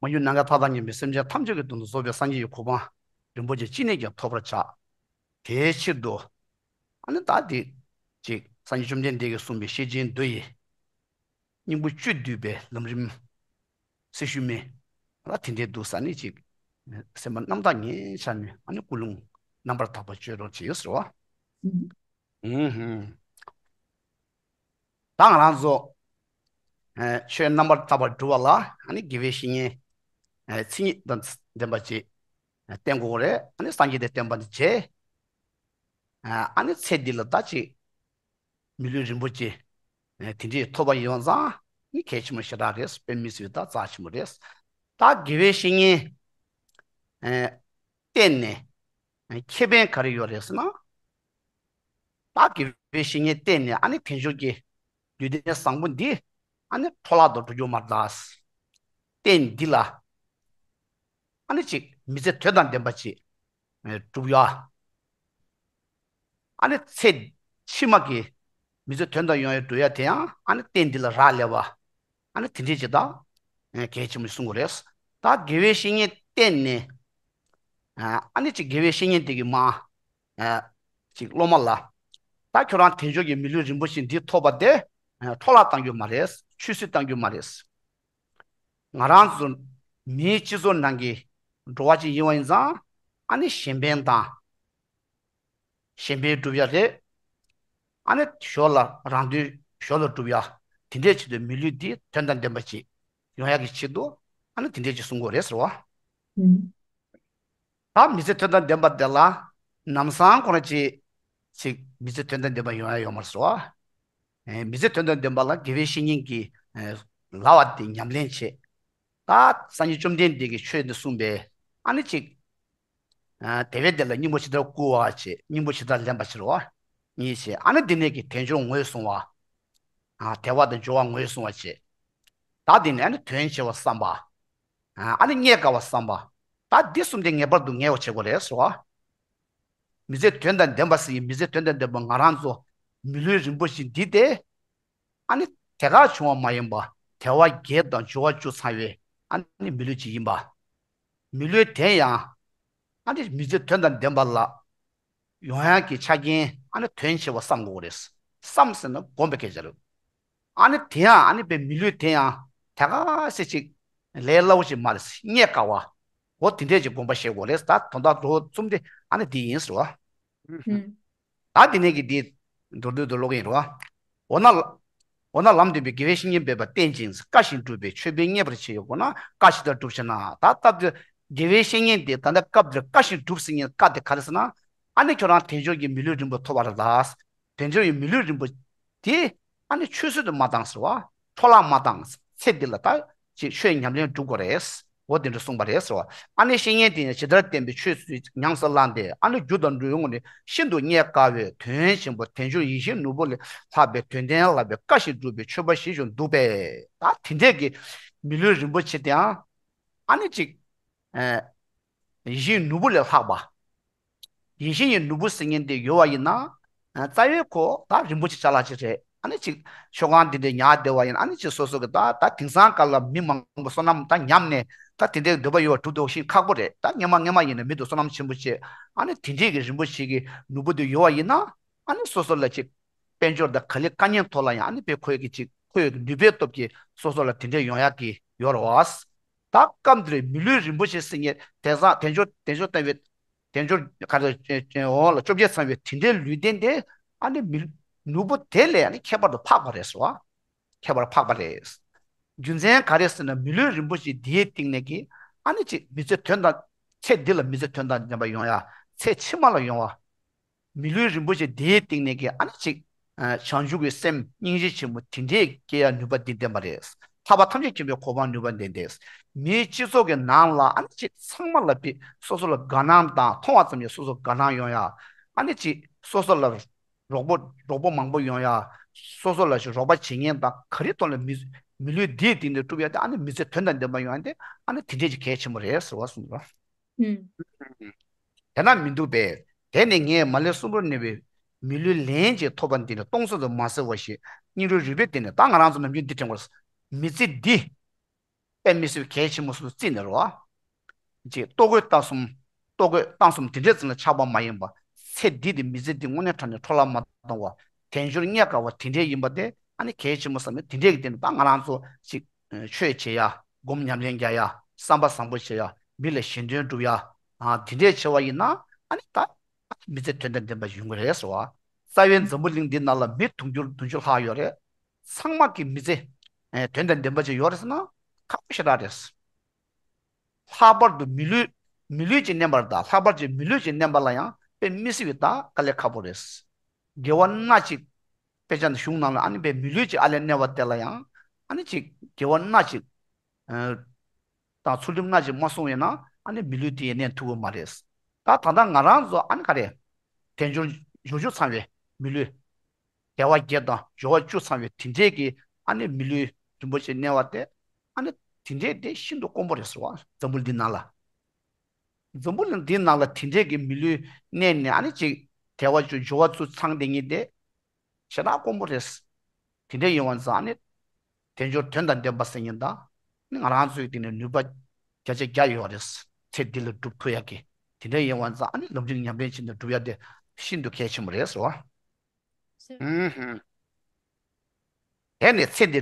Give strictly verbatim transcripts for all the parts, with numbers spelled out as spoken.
མ་གྱུར་ནམ་མཁའི་མཐའ་དང་མཉམ་པའི་སེམས་ཅན་ཐམས་ཅད་ཀྱི་དོན་དུ་རྫོགས་པའི་སངས་རྒྱས་ཀྱི་གོ་འཕང་རིན་པོ་ཆེ་ཅི་ནས་ཀྱང་ཐོབ་པར་བྱ། དེའི་ཕྱིར་དུ། ཨ་ནི་ད་འདི་ཅིག་སངས་རྒྱས་བཅོམ་ལྡན་འདས་ཀྱིས་གསུངས་པའི་ཤེར་ཕྱིན་མདོ་ཡི་སྙིང་པོ་བཅུད་བསྡུས་པའི་ལམ་རིམ་སྲི་ཞུ་མེ་ལ་དེ་འདྲའི་འདུག་ས་ནི་ཅིག་སེམས་པ་རྣམ་དག་ངེས་ཆ་ནས། ཨ་ནི་ཀུན་སློང་རྣམ་པར་དག་པ་བཅོས་རོགས་བྱེད་ཟེར་བ། ཨུ་ཧུམ། ད་ང་རང་ཚོ་ཨ་ཆོས་རྣམ་པར་དག་པར་སྒྲུབ་པ་ལ། ཨ་ནི་དགེ་བའི་བཤེས་གཉེན་ཨ་མཚན་ཉིད་དང་ལྡན་པ་ཅིག་ཨ་བསྟེན་དགོས་རེད། ཨ་ནི་སངས་རྒྱས་དང་བསྟེན་པ་འདི་བྱས། ཨ་ཨ་ནི་ཚེ་འདི་ལ་ད་ཅིག་མི་ལུས་རིན་པོ་ཆེ་ཨ་དེ་འདྲའི་ཐོབ་པ་ཡོང་ཙང་ནི་གལ་ཆེན་པོ་ཞེ་དྲག་རེད། དཔེ་མི་སྲིད་པའི་ད་རྩ་ཆེན་པོ་རེད། ད་དགེ་བའི་བཤེས་གཉེན་ཨ་བསྟེན་ནས་ཁེ་ཕན་ག་རེ་ཡོད་རེད་ཟེར་ན། ད་དགེ་བའི་བཤེས་གཉེན་བསྟེན་ནས་ཨ་ནི་དལ་འབྱོར་གྱི་ལུས་རྟེན་བཟང་པོ་འདི་ཨ་ནི་འཕྲོ་བརླག་ཏུ་འགྲོ་རྒྱུ་མ་རེད་ད། རྟེན་འདི་ལ་ཨ་ནི་ཅིག་མི་ཚེ་དོན་དང་ལྡན་པ་ཅིག་སྒྲུབ་ཡ། ཨ་ནི་ཚེ་ཕྱི་མ་གི་མི་ཚེ་དོན་དང་ཡོང་ཡ་སྒྲུབ་ཡ་དེ་ཡང་ཨ་ནི་རྟེན་འདི་ལ་རག་ལས་པ། ཨ་ནི་དེ་འདྲས་ཅིག་ད་གལ་ཆེན་པོ་གསུང་དགོས་རེད། ད་དགེ་བའི་བཤེས་གཉེན་བསྟེན་ནས། ཨ་ནི་ཅིག་དགེ་བའི་བཤེས་གཉེན་དེ་གི་མ་ཨ་ཅིག་སློབ་མ་ལ། ད་ཁྱོད་རང་དལ་འབྱོར་གྱི་མི་ལུས་རིན་པོ་ཆེ་འདི་ཐོབ་པ་དེ་ཨ་འཕྲོ་བརླག་གཏང་རྒྱུ་མ་རེད། ཆུད་ཟོས་གཏང་རྒྱུ་མ་རེད། ང་རང་ཚོ་མིའི་སྤྱི་ཚོགས་ནང་གི་འགྲོ་བ་ཅིག་ཡིན་པ་ཡིན་ཙང་། ཨ་ནི་གཞན་ཕན་དང་། གཞན་ཕན་སྒྲུབ་ཡ་རེད། ཨ་ནི་ཞོར་ལ་རང་དོན་ཞོར་ལ་སྒྲུབ་ཡ། དེ་འདྲའི་ཆེད་དུ་མི་ལུས་འདི་དོན་དང་ལྡན་པ་ཅིག་ཡོང་ཡ་གི་ཆེད་དུ། ཨ་ནི་དེ་འདྲའི་ཅིག་གསུང་དགོས་རེད་ཟེར་བ། ཨུམ། ད་མི་ཚེ་དོན་དང་ལྡན་པ་དེ་ལ་ནམ་སང་ཁོ་རང་ཅིག་ཅིག་མི་ཚེ་དོན་དང་ལྡན་པ་ཡོང་ཡ་ཡོད་མ་རེད་ཟེར་བ། ཨེ་མི་ཚེ་དོན་དང་ལྡན་པ་ལ་དགེ་བའི་བཤེས་གཉེན་གྱི་ཨེ་ལབ་པ་དེ་ཉམས་ལེན་བྱེད། ད་སངས་རྒྱས་བཅོམ་ལྡན་འདས་ཀྱིས་ཆོས་འདི་གསུངས་པས། ཨ་ནི་ཅིག་ཨ་དེ་བས་དེ་ལ་སྙིང་པོ་ཇི་ལྟར་བསྐུལ་བ་བྱེད། སྙིང་པོ་ཇི་ལྟར་ལེན་པ་ཕྱིར་རོ། གཉིས་བྱེད། ཨ་ནི་འདི་ནས་ཀྱི་དལ་འབྱོར་ངོས་བཟུང་བ། ཨ་དལ་བ་དང་འབྱོར་བ་ངོས་བཟུང་བ་བྱེད། ད་འདི་ནས་ཨ་ནི་དོན་ཆེ་བ་བསམ་པ། ཨ་ནི་རྙེད་དཀའ་བ་བསམ་པ། ད་འདི་གསུམ་དེ་ངེས་པར་དུ་ངེས་པ་བྱེད་དགོས་རེད་ཟེར་བ། མི་ཚེ་དོན་དང་ལྡན་པ་ཟེར་ཡིན། མི་ཚེ་དོན་དང་ལྡན་པ་ང་རང་ཚོ་མི་ལུས་རིན་པོ་ཆེ་འདི་སྟེ། ཨ་ནི་དེ་ག་བྱུང་བ་མ་ཡིན་པ། དལ་བ་བརྒྱད་དང་འབྱོར་བ་བཅུ་ཚང་བའི་ཨ་ནི་མི་ལུས་ཅིག་ཡིན་པ། མི་ལུས་དེ་ཡང་ཨ་ནི་མི་ཚེ་དོན་དང་ལྡན་པ་ལ་ཡོང་ཡག་གི་ཆ་རྐྱེན་ཨ་ནི་དོན་ཆེ་བ་བསམ་དགོས་རེད། བསམ་ཟེར་ན་སྒོམ་པའི་སྐད་ཆ་རེད། ཨ་ནི་དེ་ཡང་ཨ་ནི་པའི་མི་ལུས་དེ་ཡང་དེ་ག་སེ་ཅིག་ལས་སླ་བོ་ཅིག་མ་རེད། རྙེད་དཀའ་བ། འོ་དེ་འདྲས་ཅིག་དགོངས་པ་བཞེས་དགོས་རེད། ད་དོན་དག་འགྲོ་བ་གསུམ་དེ་ཨ་ནི་དེ་ཡིན་ཟེར་བ། ཨུམ། ད་དེ་ནས་ཀྱི་འདི་མདོར་བསྡུས་དུ་ཀློག་གི་ཡིན་རོ། འོ་ན། འོ་ན་ལམ་སྟོན་པའི་དགེ་བའི་བཤེས་གཉེན་འབད་པ་བསྟེན་ཅིང་། བཀའ་བཞིན་སྒྲུབ་པའི་མཆོད་པས་མཉེས་པར་བྱས་ཡོད་དགོས་ན། བཀའ་ཇི་ལྟར་སྒྲུབ་ཞེ་ན། ད་སྟབས་བདེ་དགེ་བའི་བཤེས་གཉེན་དེ་ད་ལྟ་སྐབས་འདིར་བཀའ་བཞིན་སྒྲུབ་ཟེར་མཁན་བཀའ་དེ་ག་རེ་ཟེར་ན། ཨ་ནི་ཁྱོད་རང་དལ་འབྱོར་གྱི་མི་ལུས་རིན་པོ་ཐོབ་པར་ལ། དལ་འབྱོར་གྱི་མི་ལུས་རིན་པོ་དེ་ཨ་ནི་ཆུད་ཟོས་དུ་མ་བཏང་ཟེར་བ། འཕྲོ་བརླག་མ་བཏང་། ཚེ་འདི་ལ་ད་ཅིག་ཆོས་ཉམས་ལེན་སྒྲུབ་དགོས་རེད། འོ་དེ་འདྲ་གསུངས་པ་རེད་ཟེར་བ། ཨ་ནི་བཤེས་གཉེན་དེ་ཡང་ཇི་ལྟར་བསྟེན་པའི་ཆོས་སུ་ཉམས་སུ་བླངས་ཏེ། ཨ་ནི་རྒྱུ་དང་འབྲས་བུ་ནི་ཤིན་ཏུ་རྙེད་དཀའ་བའི་དོན་ཆེན་པོ་དལ་འབྱོར་ཡིད་བཞིན་ནོར་བུ་ལས་ལྷག་པའི་དོན་ལྡན་ལགས་པའི་བཀའ་བཞིན་སྒྲུབ་པའི་མཆོད་པ་བཞེས་བཞིན་འདུག་པས། ད་དེ་འདྲས་ཀྱི་མི་ལུས་རིན་པོ་ཆེ་དེའང་ཨ་ནི་ཅིག་ཡིད་བཞིན་ནོར་བུ་ལས་ལྷག་པ། ཡིད་བཞིན་གྱི་ནོར་བུ་ཟེར་མཁན་དེ་ཡོད་པ་ཡིན་ན། རྩ་བའི་ཁོ་ད་རིན་པོ་ཆེ་ཅ་ལག་ཅིག་རེད། ཨ་ནི་ཅིག་མཆོད་ཁང་འདི་འདྲའི་ཉར་བསྡད་པ་ཡིན་ན། ཨ་ནི་ཅིག་སོ་སོ་གི་ད་ད་དེང་སང་སྐབས་ལ་མི་མང་པོ་བསོད་ནམས་ད་ཉམས་ནས་ད་དེ་འདྲའི་འདོད་པ་ཡོད་པ་སྒྲུབ་འདུག་ཤིང་ཁག་པོ་རེད། ད་སྔོན་མ་སྔོན་མ་ཡིན་ན་མི་དེ་བསོད་ནམས་ཆེན་པོ་བྱས། ཨ་ནི་དེ་འདྲའི་གི་རིན་པོ་ཆེ་གི་ནོར་བུ་དེ་ཡོད་པ་ཡིན་ན། ཨ་ནི་སོ་སོ་ལ་ཅིག་དཔལ་འབྱོར་དང་ག་ལེ་དཀའ་ངལ་ཐོག་ལ་ཡང་། ཨ་ནི་དཔེ་ཁོའི་གི་ཅིག་ཁོའི་གི་ནུས་པའི་སྟོབས་ཀྱིས་སོ་སོ་ལ་དེ་འདྲའི་ཡོང་ཡག་གི་ཡོད་རེད་བ། ད་སྐབས་འདིར་མི་ལུས་རིན་པོ་ཆེ་ཟེར་མཁན་དེང་སང་དལ་འབྱོར་དལ་འབྱོར་བསྟན་པའི་དལ་འབྱོར་ག་རེ་འོང་ལ་བཅོ་བརྒྱད་ཚང་བའི་དེ་འདྲའི་ལུས་རྟེན་དེ། ཨ་ནི་མི་ནོར་བུ་དེ་ལས་ཨ་ནི་ཁྱད་པར་དུ་འཕགས་པ་རེད་ཟེར་བ། ཁྱད་པར་འཕགས་པ་རེད། རྒྱུ་མཚན་ག་རེ་ཟེར་ན། མི་ལུས་རིན་པོ་ཆེ་འདིའི་སྟེང་ནས་ཀྱི་ཨ་ནི་ཅིག་མི་ཚེ་དོན་དང་། ཚེ་འདི་ལ་མི་ཚེ་དོན་དང་ལྡན་པ་ཡོང་ཡ། ཚེ་ཕྱི་མ་ལ་ཡོང་བ། མི་ལུས་རིན་པོ་ཆེ་དེའི་སྟེང་ནས་ཀྱི་ཨ་ནི་ཅིག་ཨ་བྱང་ཆུབ་ཀྱི་སེམས་སྙིང་རྗེ་ཆེན་པོ་དེ་འདྲས་སྐྱེ་ཡ་ནུས་པ་འདི་ལྡན་པ་རེད། ཐར་པ་ཐམས་ཅད་མཁྱེན་པའི་གོ་འཕང་ནུས་པ་ལྡན་ཏེ། མིའི་སྤྱི་ཚོགས་ཀྱི་ནང་ལ་ཨ་ནི་ཅིག་ཚང་མ་ལ་ཕི་སོ་སོ་ལ་དགའ་སྣང་དང་། མཐོང་བ་ཙམ་གྱིས་སོ་སོ་དགའ་སྣང་ཡོང་ཡ། ཨ་ནི་ཅིག་སོ་སོ་ལ་རོགས་པ་རོགས་པ་མང་པོ་ཡོང་ཡ། སོ་སོ་ལ་ཞིག་རོགས་པ་བྱེད་མཁན་དང་། ག་རེ་ཐོག་ལ་མི་མི་ལུས་འདིའི་སྟེང་ནས་སྒྲུབ་ཡ་དེ། ཨ་ནི་མི་ཚེ་དོན་དང་ལྡན་པ་ཡོང་ཡ་དེ། ཨ་ནི་དེ་འདྲས་ཀྱི་གལ་ཆེན་པོ་རེད་ཟེར་བ་གསུངས་རོགས། ཨུམ། དེ་ན་མི་འདུག་པས། དེ་ནི་ངས་མ་ལས་གསུམ་པོར་གནས་པའི་མི་ལུས་ལན་ཅིག་ཐོབ་པ་འདི་ནི་སྟོང་ཟད་དུ་མ་ཟད་པ་ཞིག་སྙིང་རུས་རུས་པའི་སྟེང་ནས། ད་ང་རང་ཚོ་ནམ་རྒྱུན་འདི་དྲན་དགོས། མི་ཚེ་འདི་ དཔེ་མི་སྲིད་པའི་གལ་ཆེན་པོ་སོགས་བརྩིས་ནས་རེད་བ། ཅིག་ལྟོ་གོས་གཏམ་གསུམ། ལྟོ་གོས་གཏམ་གསུམ་དེ་འདྲའི་ཚོ་ལ་ཆགས་པ་མ་ཡིན་པ། ཚེ་འདི་དེ་མི་ཚེ་འདི་དངོས་གནས་དྲང་གནས་འཕྲོ་བརླག་མ་གཏོང་བ། དལ་འབྱོར་རྙེད་དཀའ་བ་དེ་འདྲའི་ཡིན་པ་དེ་ཨ་ནི་གལ་ཆེན་པོ་བསམ་ནས། དེ་འདྲའི་གི་སྟེང་ནས་ད་ང་རང་ཚོ་ཅིག་ཆོས་བྱེད་ཡ། སྒོམ་ཉམས་ལེན་རྒྱག་ཡ། བསམ་པ་བཟང་པོ་བྱེད་ཡ། མི་ལ་ཞེ་འདོད་སྒྲུབ་ཡ། ཨ་དེ་འདྲའི་བྱེད་པ་ཡིན་ན་ཨ་ནི་ད་མི་ཚེ་དོན་དང་ལྡན་པ་ཡོང་གི་རེད་ཟེར་བ། རྩ་བའི་འཛམ་བུ་གླིང་འདི་ནང་ལ་མི་དུང་ཕྱུར་བདུན་ཅུ་ལྷག་ཡོད་རེད། ཚང་མ་གི་མི་ཚེ་ཨེ་དོན་དང་ལྡན་པ་ཅིག་ཡོད་རེད་ཟེར་ན་ཁག་པོ་ཞེ་དྲག་རེད། ལྷག་པར་དུ་མི་ལུས། མི་ལུས་ཅིག་བསྣན་པར་ད་ལྷག་པར་ཅིག་མི་ལུས་ཅིག་བསྣན་པ་ལ་ཡང་དཔེ་མི་སྲིད་པའི་ད་དཀའ་ལས་ཁག་པོ་རེད། དགེ་བ་སྣ་གཅིག་དཔེ་ཆ་ནང་གཞུང་ནང་ལ་ཨ་ནི་དཔེ་མི་ལུས་ཅིག་ཨ་ལས་བསྣན་པ་དེ་ལ་ཡང་ཨ་ནི་ཅིག་དགེ་བ་སྣ་གཅིག་ཨ་དང་ཚུལ་ཁྲིམས་སྣ་གཅིག་མ་བསྲུངས་ཡོད་ན་ཨ་ནི་མི་ལུས་དེ་ཡང་བསྣན་ཐུབ་ཀྱི་མ་རེད། ད་ད་ལྟ་ང་རང་ཚོ་ཨ་ནི་ག་རེ། དལ་འབྱོར་འབྱོར་བཅུ་ཚང་བའི་མི་ལུས། དལ་བ་བརྒྱད་དང་འབྱོར་བ་བཅུ་ཚང་བའི་དེ་འདྲའི་གི་ཨ་ནི་མི་ལུས་རིན་པོ་ཆེ་བསྣན་པ་དེ། ཨ་ནི་དེ་འདྲའི་དེ་ཤིན་ཏུ་དཀོན་པོ་རེད་ཟེར་བ། འཛམ་བུ་གླིང་འདི་ནང་ལ། འཛམ་བུ་གླིང་འདི་ནང་ལ་དེ་འདྲའི་གི་མི་ལུས་བསྣན་ནས་ཨ་ནི་ཅིག་དལ་བ་བཅུ་འབྱོར་བ་བཅུ་ཚང་བསྡད་མཁན་དེ་ཞེ་དྲག་དཀོན་པོ་རེད། དེ་འདྲ་ཡིན་པ་ཙང་ཨ་ནི་དལ་འབྱོར་དོན་དང་ལྡན་པ་ཟེར་མཁན་དང་ནི་ང་རང་ཚོའི་སྟེང་ནས་ནུས་པ་བརྒྱ་ཆ་བརྒྱ་ཡོད་རེད། ཚེ་འདི་ལ་སྒྲུབ་ཐུབ་ཡག་གི། དེ་འདྲ་ཡིན་པ་ཙང་ཨ་ནི་ལམ་རིམ་ཉམས་ལེན་བྱས་ནས་སྒྲུབ་ཡག་དེ་ཤིན་ཏུ་གལ་ཆེན་པོ་རེད་ཟེར་བ། ཨུམ་ཧུམ། དེ་ནས་ཚེ་འདི།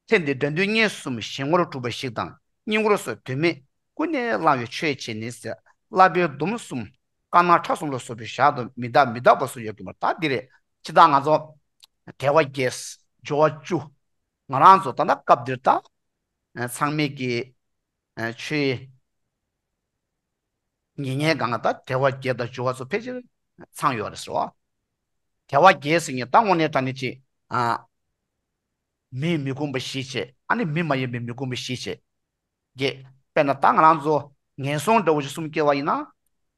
ཚེ་འདི་དགྲ་འདུལ་གཉེན་གསུམ་གཞན་ངོར་སྒྲུབ་པ་ཞིག་དང་། སྙིང་པོར་སོགས་དོན་མེད་ཀུན་ནས་བསླང་བའི་ཆོས་བྱས་ནས་ཟེར། བསླབ་པའི་སྡོམ་གསུམ། དཀར་ནག་ཁྲ་གསུམ་ལ་སོགས་པའི་ཞར་དུ་མི་རྟག་མི་རྟག་པ་སོགས་ཡོད་ཀྱི་མ་རེད། ད་འདི་རེད། ཅི་ལྟར་ང་ཚོ་དལ་བ་བརྒྱད། འབྱོར་བ་བཅུ། ང་རང་ཚོ་ད་ལྟ་སྐབས་འདིར་ད་ཚང་མས་ཀྱི་ཆོས་ཉན་མཁན་སྒང་ལ་ད་དལ་བ་བརྒྱད་དང་འབྱོར་བ་ཚོ་ཕལ་ཆེར་ཚང་ཡོད་རེད་ཟེར་བ། དལ་བ་བརྒྱད་ཟེར་མཁན་ད་དངོས་གནས་དྲང་གནས་ཅིག་ཨ། མིའི་མི་ཁོམ་པ་བཞི་བྱས། ཨ་ནི་མི་མ་ཡིན་པའི་མི་ཁོམ་པ་བཞི་བྱས། བརྒྱད། དཔེར་ན་ད་ང་རང་ཚོ་ངན་སོང་འདྲ་བོ་ཞིག་གསུམ་སྐྱེ་བ་ཡིན་ན།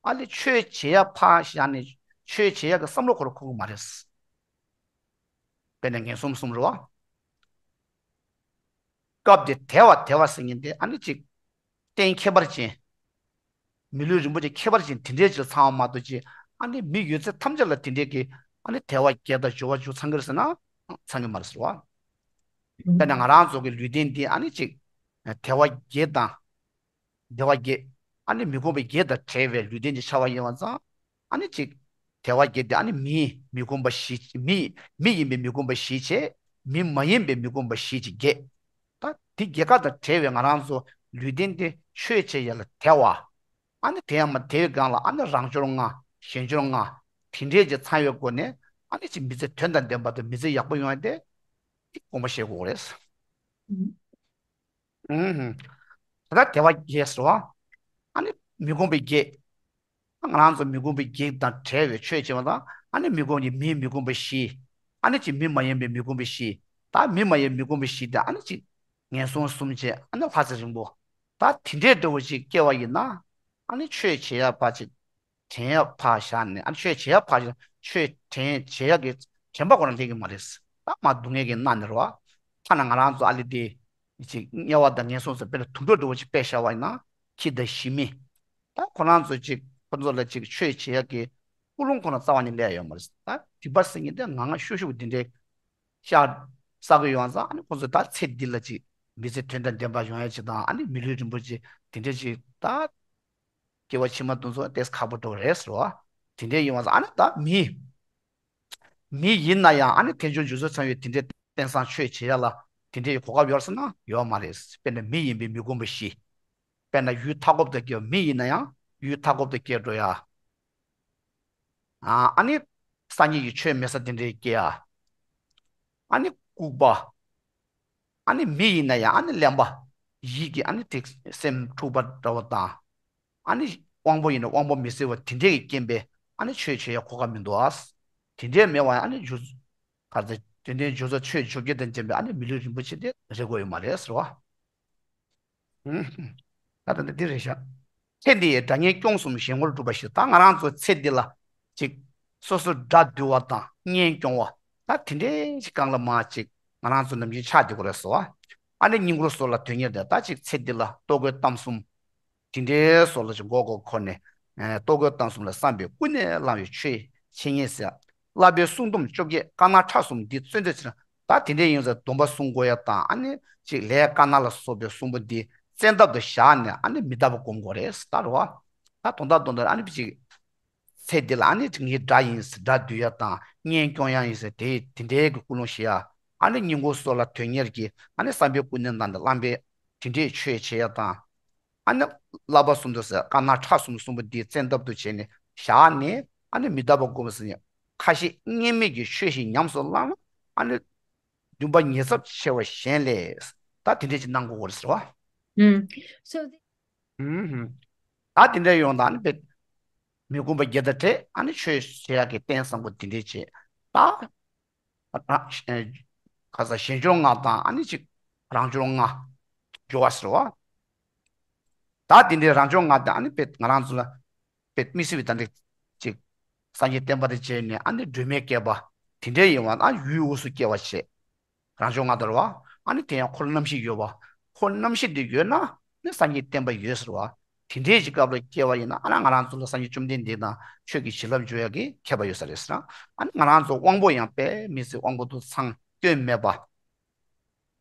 ཨ་ལས་ཆོས་བྱེད་ཡ་ཕར་བཞག་ནས་ཆོས་བྱེད་ཡ་གི་བསམ་བློ་ཁོ་རང་འཁོར་གི་མ་རེད། དཔེར་ན་ངན་སོང་གསུམ་རེད་བ། སྐབས་དེ་དལ་བ་དལ་བ་ཟེར་མཁན་དེ་ཨ་ནི་ཅིག་གཏན་ཁྱད་པར་ཅན། མི་ལུས་རིན་པོ་ཆེ་ཁྱད་པར་ཅན་དེ་འདྲའི་ཅིག་ཚང་བ་མ་གཏོགས་ཅིག་ཨ་ནི་མི་ཡོད་ཚད་ཐམས་ཅད་ལ་དེ་འདྲའི་གི་ཨ་ནི་དལ་བ་བརྒྱད་དང་འབྱོར་བ་བཅུ་ཚང་གི་རེད་ཟེར་ན་ཚང་གི་མ་རེད་ཟེར་བ། དཔེར་ན་ང་རང་ཚོ་གི་ལུས་རྟེན་འདི་ཨ་ནི་ཅིག་དལ་བ་བརྒྱད་དང་། བདེ་བ་བརྒྱད། ཨ་ནི་མི་ཁོམ་པ་བརྒྱད་དང་བྲལ་བའི་ལུས་རྟེན་ཅིག་ཆགས་པ་ཡིན་པ་ཙང་། ཨ་ནི་ཅིག་དལ་བ་བརྒྱད་དེ་ཨ་ནི་མིའི་མི་ཁོམ་པ་བཞི། མི་མི་ཡིན་པའི་མི་ཁོམ་པ་བཞི་བྱས། མི་མ་ཡིན་པའི་མི་ཁོམ་པ་བཞི་ཅིག་བརྒྱད། ད་དེ་བརྒྱད་ཀ་དང་བྲལ་བའི་ང་རང་ཚོ་ལུས་རྟེན་དེ་ཆོས་བྱེད་ཡ་ལ་དལ་བ། ཨ་ནི་དེ་ཡང་མ་དལ་བའི་སྒང་ལ་ཨ་ནི་རང་འབྱོར་ལྔ། གཞན་འབྱོར་ལྔ། དེ་འདྲའི་ཅིག་ཚང་བའི་སྒོ་ནས་ཨ་ནི་ཅིག་མི་ཚེ་དོན་དང་ལྡན་པ་དང་མི་ཚེ་ཡག་པོ་ཡོང་ཡ་དེ་དེ་དགོངས་པ་བཞེས་དགོས་རེད། ཨུམ། ད་ལྟ་དལ་བ་བརྒྱད་ཟེར་བ། ཨ་ནི་མི་ཁོམ་པ་བརྒྱད། ང་རང་ཚོ་མི་ཁོམ་པ་བརྒྱད་དང་བྲལ་བའི་ཆོས་བྱེད་པ་དང་ཨ་ནི་མི་ཁོམ་གྱི་མིའི་མི་ཁོམ་པ་བཞི། ཨ་ནི་ཅིག་མི་མ་ཡིན་པའི་མི་ཁོམ་པ་བཞི། ད་མི་མ་ཡིན་མི་ཁོམ་པ་བཞི་དེ་ཨ་ནི་ཅིག་ངན་སོང་གསུམ་བྱས་ཨ་ནི་ལྷ་ཚེ་རིང་པོ། ད་དེ་འདྲའི་འདྲ་བོ་ཅིག་སྐྱེ་བ་ཡིན་ན་ཨ་ནི་ཆོས་བྱེད་ཡ་ཕར་ཅིག་དྲན་ཡ་ཕར་བཞག་ནས་ཨ་ནི་ཆོས་བྱེད་ཡ་ཕར་བཞག་ཆོས་དྲན་བྱེད་ཡ་གི་དྲན་པ་ཁོ་རང་སླེབས་ཀྱི་མ་རེད། ད་མ་སྡུག་བསྔལ་གྱི་མནར་ནས་རེད་བ། ཐ་ན་ང་རང་ཚོ་ཨ་ལེ་དེ་ཅིག་དམྱལ་བ་དང་ངན་སོང་ཟེར་དཔེ་ལ་དུམ་གྲ་འདྲ་བོ་ཅིག་དཔེ་བཞག་པ་ཡིན་ན་ཁྱི་དང་ཞི་མི། ད་ཁོ་རང་ཚོ་ཅིག་ཁོ་ཚོ་ལ་ཅིག་ཆོས་བྱེད་ཡ་གི་ཀུན་སློང་ཁོ་རང་རྩ་བ་ནས་སླེབས་ཡོད་མ་རེད། ད་སྡིག་པ་ཟེར་མཁན་དེ་ངང་ངམ་ཤུགས་ཤུགས་དེ་འདྲའི་ཤ་བསགས་ཀྱི་ཡོང་ཙང་ཨ་ནི་ཁོ་ཚོ་ད་ཚེ་འདི་ལ་ཅིག་མི་ཚེ་དོན་དང་ལྡན་པ་ཡོང་ཡ་ཅིག་དང་ཨ་ནི་མི་ལུས་རིན་པོ་ཆེ་དེ་འདྲ་ཅིག་ད། སྐྱེ་བ་ཕྱི་མ་དེ་ཚོ་ཏོག་ཙམ་ཁག་པོ་འདྲ་བོ་རེད་ཟེར་བ། དེ་འདྲའི་ཡིན་པ་ཙང་ཨ་ནི་ད་མི། མི་ཡིན་ན་ཡང་ཨ་ནི་དལ་འབྱོར་འབྱོར་ཚུལ་ཚང་བའི་དེ་འདྲའི་རྟེན་བཟང་ཆོས་བྱེད་ཡ་ལ་དེ་འདྲའི་གོ་སྐབས་ཡོད་ཟེར་ན་ཡོད་མ་རེད། དཔེར་ན་མི་ཡིན་པའི་མི་ཁོམ་པ་བཞི། དཔེར་ན་ཡུལ་མཐའ་འཁོབ་ཏུ་སྐྱེ་བ་མི་ཡིན་ན་ཡང་ཡུལ་མཐའ་འཁོབ་ཏུ་སྐྱེ་འགྲོ་ཡ། ཨ་ནི་སངས་རྒྱས་ཀྱི་ཆོས་མེད་ས་དེ་འདྲའི་སྐྱེ་ཡ། ཨ་ནི་ལྐུགས་པ། ཨ་ནི་མི་ཡིན་ན་ཡང་ཨ་ནི་གླེན་པ། ཡིད་ཀྱི་ཨ་ནི་དེ་སེམས་འཁྲུགས་པ་འདྲ་བོ་དང་། ཨ་ནི་དབང་པོ་ཡིན་ན་དབང་པོ་མི་གསལ་བ་དེ་འདྲའི་གི་རྐྱེན་པས་ཨ་ནི་ཆོས་བྱེད་ཡ་གོ་སྐབས་མི་འདུག་ཨ། དེ་འདྲའི་མེད་པ་ཡང་ཨ་ནི་འཇུ། ག་རེ་ཟེར་དེ་འདྲའི་འཇུ་ཚོགས་ཆོས་བཅོ་བརྒྱད་དང་ལྡན་པའི་ཨ་ནི་མི་ལུས་རིན་པོ་ཆེ་དེ་རེ་དགོས་ཡོད་མ་རེད་ཟེར་བ། ད་ད་འདི་རེད་ཤག་ཚེ་འདིའི་དགྲ་གཉེན་སྐྱོང་གསུམ་གཞན་ངོར་སྒྲུབ་པ་ཞིག་ད་ང་རང་ཚོ་ཚེ་འདི་ལ་ཅིག་སོ་སོ་དགྲ་འདུལ་བ་དང་གཉེན་སྐྱོང་བ་ད་དེ་འདྲའི་ཅིག་སྒང་ལ་མ་ཅིག་ང་རང་ཚོ་ནམ་རྒྱུན་ཆགས་བསྡད་ཀྱི་རེད་ཟེར་བ། ཨ་ནི་སྙིང་པོར་སོགས་ལ་དོན་གཉེར་དེ་ད་ཅིག་ཚེ་འདི་ལ་ལྟོ་གོས་གཏམ་གསུམ། དེ་འདྲའི་སོགས་ལ་ཅིག་མགོ་སྐོར་འཁོར་ནས་ལྟོ་གོས་གཏམ་གསུམ་ལ་བསམ་པས་ཀུན་ནས་བསླང་བའི་ཆོས་འཆད་ཉན་ཟེར། བསླབ་པའི་གསུང་སྡོམ་བཅོ་བརྒྱད་དཀར་ནག་ཁྲ་གསུམ་འདི་བརྩོན་འགྲུས་ཆེ། ད་དེ་འདྲའི་ཡིན་ཙང་སྡོམ་པ་སྲུང་དགོས་ཡ་དང་ཨ་ནི་ཅིག་ལས་དཀར་ནག་ལ་སོགས་པའི་གསུང་པོ་འདི་ བཙན་ཐབས་དུ་བཞག་ནས་ཨ་ནི་མི་རྟག་པ་སྒོམ་དགོས་རེད་ད་རེད་བ། ད་དོན་དག་དོན་དག་ཨ་ནི་ཅིག་ཚེ་འདི་ལ་ཨ་ནི་ཅིག་ངའི་དགྲ་ཡིན་ཟེར་དགྲ་འདུལ་ཡ་དང་གཉེན་སྐྱོང་ཡ་ཡིན་ཟེར་དེ་དེ་འདྲའི་གི་ཀུན་སློང་བཞེས་ཡ། ཨ་ནི་སྙིང་ཁོང་སོགས་ལ་དོན་གཉེར་གྱི་ཨ་ནི་བསམ་པའི་ཀུན་ནས་ནང་དུ་བླངས་པའི་དེ་འདྲའི་ཆོས་བྱེད་ཡ་དང་། ཨ་ནི་བསླབ་པ་གསུམ་དུ་ཟེར་དཀར་ནག་ཁྲ་གསུམ་གསུམ་པོ་འདི་བཙན་ཐབས་དུ་བྱས་ནས་བཞག་ནས་ཨ་ནི་མི་རྟག་པ་སྒོམ་ཟེར་ནས་ཁ་ཞེ་གཉིས་མེད་ཀྱི་ཆོས་ཤིག་ཉམས་སུ་བླངས་ན་ཨ་ནི་འདུན་པ་ཉེར་འཚབ་ཆེ་བ་གཞན་ལས་ད་དེ་འདྲས་ཅིག་གནང་དགོས་ཀྱི་རེད་ཟེར་བ། ཨུམ། So the- ཨུམ། ད་དེ་འདྲས་ཡོང་དང་ཨ་ནི་བེད་མི་དགོན་པ་བརྒྱད་དང་བྲལ་ཨ་ནི་ཆོས་བྱེད་ཡག་གི་རྟེན་བཟང་པོ་དེ་འདྲས་བྱེད་ད། རང་ཁ་ས་གཞན་སྦྱོར་ལྔ་དང་ཨ་ནི་ཅིག་རང་སྦྱོར་ལྔ་སྦྱོར་བ་ཟེར་བ། ད་དེ་འདྲའི་རང་སྦྱོར་ལྔ་དང་ཨ་ནི་བེད་ང་རང་ཚོ་ལ་བེད་དམིགས་བསལ་བའི་ད་འདྲ་ཅིག་སངས་རྒྱས་བསྟན་པ་དང་མཇལ་ནས་ཨ་ནི་སྒྲོན་མེ་བསྐལ་པ་དེ་འདྲའི་ཡིན་བ་ན་ཡུལ་དབུས་སུ་སྐྱེ་བ་བྱེད། རང་སྦྱོར་ལྔ་དང་རེད་བ། ཨ་ནི་དེ་ཡང་འཁོར་རྣམ་བཞི་ཡོད་བ། འཁོར་རྣམ་བཞི་འདི་ཡོད་ན་ནི་སངས་རྒྱས་བསྟན་པ་ཡོད་ཟེར་བ། དེ་འདྲའི་ཅིག་སྐབས་ལ་སྐྱེ་བ་ཡིན་ན་ཨ་ནི་ང་རང་ཚོ་ལ་སངས་རྒྱས་བཅོམ་ལྡན་འདས་དང་ཆོས་ཀྱི་བྱིན་རླབས་འཇུག་ཡག་གི་མཁས་པ་ཡོད་ས་རེད་ཟེར་ན། ཨ་ནི་ང་རང་ཚོ་དབང་པོ་ཡང་དཔེ་མི་སྲིད་དབང་པོ་དུ་ཚང་སྐྱོན་མེད་པ།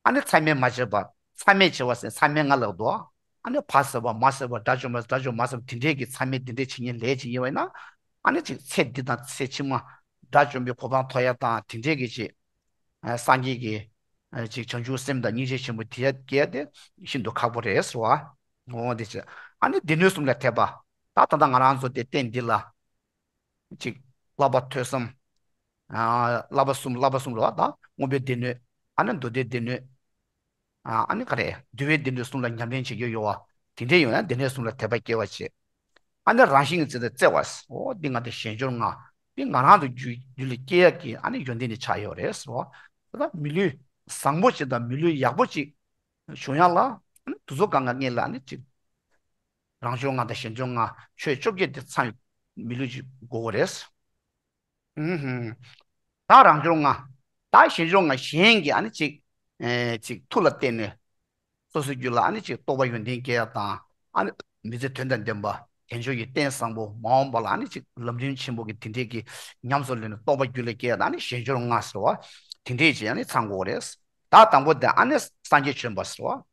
ཨ་ནི་མཚམས་མེད་མ་བྱས་པ། མཚམས་མེད་བྱས་པ་ཟེར་མཚམས་མེད་ལྔ་ལབ་འདུག་ཨ་ནི་ཕ་ཟེར་བ་མ་ཟེར་བ་དགྲ་བཅོམ་པ་དགྲ་བཅོམ་མ་ཟེར་བ་དེ་འདྲའི་གི་མཚམས་མེད་དེ་འདྲའི་བྱེད་མཁན་ལས་བྱེད་ཉེ་བ་ཡིན་ན། ཨ་ནི་ཅིག་ཚེ་འདི་དང་ཚེ་ཕྱི་མ་དགྲ་བཅོམ་པའི་གོ་འཕང་ཐོབ་ཡ་དང་དེ་འདྲའི་གི་ཅིག་ཨ་སངས་རྒྱས་ཀྱི་ཨ་ཅིག་བྱང་ཆུབ་སེམས་དང་སྙིང་རྗེ་ཆེན་པོ་དེ་སྐྱེ་ཡ་དེ་ཤིན་ཏུ་ཁག་པོ་རེད་ཟེར་བ། འོ་དེ་ཅི། ཨ་ནི་སྡེ་སྣོད་གསུམ་ལ་དད་པ། ད་ད་ལྟ་ང་རང་ཚོ་དེ་རྟེན་འདི་ལ། ཅིག་བསླབ་པ་ཐོས་བསམ། ཨ་བསླབ་པ་གསུམ་བསླབ་པ་གསུམ་རེད་བ་ད་མངོན་པའི་སྡེ་སྣོད། ཨ་ནི་མདོ་སྡེའི་སྡེ་སྣོད། ཨ་ནི་ག་རེ་འདུལ་བའི་སྡེ་སྣོད་གསུམ་ལ་ཉམས་ལེན་བྱེད་རྒྱུ་ཡོད་བ། དེ་འདྲ་ཡོད་ན་སྡེ་སྣོད་གསུམ་ལ་དད་པ་སྐྱེ་བ་བྱེད། ཨ་ནི་རང་བཞིན་གྱི་ཚེ་ད་བརྩེ་བ། འོ་འདི་ང་དང་གཞན་སྦྱོར་ལྔ། འདི་ང་རང་དུ་རྒྱུད་རྒྱུད་ལ་སྐྱེ་ཡག་གི་ཨ་ནི་ཡོན་ཏན་ནི་ཆགས་ཡོད་རེད་ཟེར་བ། ད་མི་ལུས་བཟང་པོ་ཅིག་དང་མི་ལུས་ཡག་པོ་ཅིག་བྱུང་ཡག་ལ་ཨ་ནི་དུས་ཚོད་གང་ག་སྔོན་ལ་ཨ་ནི་ཅིག་རང་སྦྱོར་ལྔ་དང་གཞན་སྦྱོར་ལྔ་ཆོས་བཅོ་བརྒྱད་དེ་ཚང་མི་ལུས་ཅིག་དགོས་པ་རེད། ཨུ་ཧུམ། ད་རང་སྦྱོར་ལྔ། ད་གཞན་སྦྱོར་ལྔ་གཞན་གྱི་ཨ་ནི་ཅིག་ཨེ་ཅིག་མཐུ་ལ་བརྟེན་ནས་སོ་སོའི་རྒྱུད་ལ་ཨ་ནི་ཅིག་རྟོགས་པ་ཡོན་ཏན་སྐྱེ་ཡ་དང་ཨ་ནི་མི་ཚེ་དོན་དང་ལྡན་པ་དལ་འབྱོར་གྱི་རྟེན་བཟང་པོ་མ་འོངས་པ་ལ་ཨ་ནི་ཅིག་ལམ་རིམ་ཆེན་པོ་གི་དེ་འདྲས་ཀྱི་ཉམས་སུ་ལེན་ནས་རྟོགས་པ་རྒྱུད་ལ་སྐྱེ་ཡ་དང་ཨ་ནི་གཞན་སྦྱོར་ལྔ་ཟེར་བ་དེ་འདྲས་ཅིག་ཨ་ནི་ཚང་དགོས་རེད། ད་དང་པོ་དེ་ཨ་ནི་སངས་རྒྱས་བྱོན་པ་ཟེར་བ།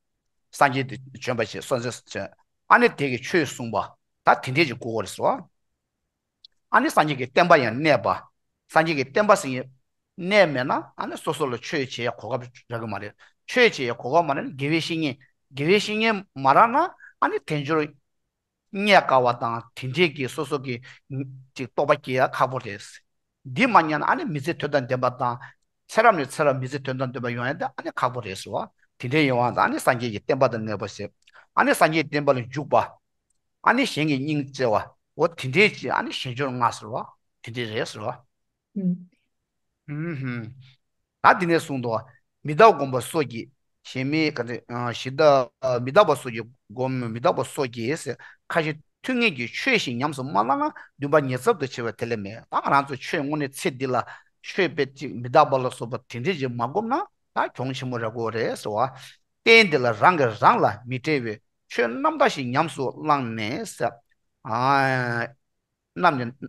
སངས་རྒྱས་དེ་བྱོན་པ་ཞེས་སོ་སོ་ཨ་ནི་དེ་གི་ཆོས་གསུངས་པ་ད་དེ་འདྲས་ཀྱི་དགོས་པ་རེད་ཟེར་བ། ཨ་ནི་སངས་རྒྱས་ཀྱི་བསྟན་པ་ཡང་གནས་པ། སངས་རྒྱས་ཀྱི་བསྟན་པ་ཟེར་མཁན་གནས་མེད་ན་ཨ་ནི་སོ་སོ་ལ་ཆོས་བྱེད་ཡ་གོ་སྐབས་རག་གི་མ་རེད། ཆོས་བྱེད་ཡ་གོ་སྐབས་མ་རག་ན་དགེ་བའི་བཤེས་གཉེན་དགེ་བའི་བཤེས་གཉེན་མ་རག་ན་ཨ་ནི་དལ་འབྱོར་རྙེད་དཀའ་བ་དང་དེ་འདྲས་ཀྱི་སོ་སོ་གི་ཅིག་རྟོགས་པ་སྐྱེ་ཡ་ཁག་པོ་རེད། འདི་མ་ཉམས་ན་ཨ་ནི་མི་ཚེ་དོན་དང་ལྡན་པ་དང་ཚེ་རབས་ནས་ཚེ་རབས་མི་ཚེ་དོན་དང་ལྡན་པ་ཡོང་ཡ་དེ་ཨ་ནི་ཁག་པོ་རེད་ཟེར་བ། དེ་འདྲའི་ཡོང་བ་དང་ཨ་ནི་སངས་རྒྱས་ཀྱི་བསྟན་པ་དང་གནས་པ་ཞེས་ཨ་ནི་སངས་རྒྱས་བསྟན་པ་ལ་འཇུག་པ། ཨ་ནི་གཞན་གྱི་སྙིང་བརྩེ་བ། འོ་དེ་འདྲའི་ཅིག་ཨ་ནི་གཞན་སྦྱོར་ལྔ་ཟེར་བ། དེ་འདྲའི་རེད་ཟེར་བ། ཨུམ། ཨུམ་ཧུམ། ད་དེ་ནས་གསུངས་འདུག་མི་རྟག་སྒོམ་པ་སོགས་ཀྱིས། གཞན་མི་ག་ཚོད་ཨ་ཞི་བདག་མི་རྟག་པ་སོགས་ཀྱིས་སྒོམ་མི་རྟག་པ་སོགས་ཀྱིས་ཟེར་ཁ་ཞེ་ཐུན་མོང་གི་ཆོས་ཤིག་ཉམས་སུ་མ་བླངས་ན་འདུན་པ་ཉེར་འཚབ་ཏུ་ཆེ་བ་དེ་ལས་མེད། ད་ང་རང་ཚོ་ཆོས་དངོས་གནས་ཚེ་འདི་ལ་ཆོས་དཔེ་ཅིག་མི་རྟག་པ་ལ་སོགས་པ་དེ་འདྲས་ཅིག་མ་སྒོམ་ན་ད་གྱོང་ཆེན་པོ་རག་གི་རེད་ཟེར་བ། རྟེན་འདི་ལ་རང་གིས་རང་ལ་མི་སྤྲད་པའི་ཆོས་རྣམ་དག་ཞིག་ཉམས་སུ་བླངས་ནས་ཟེར། ཨ། རྣམས་ནི།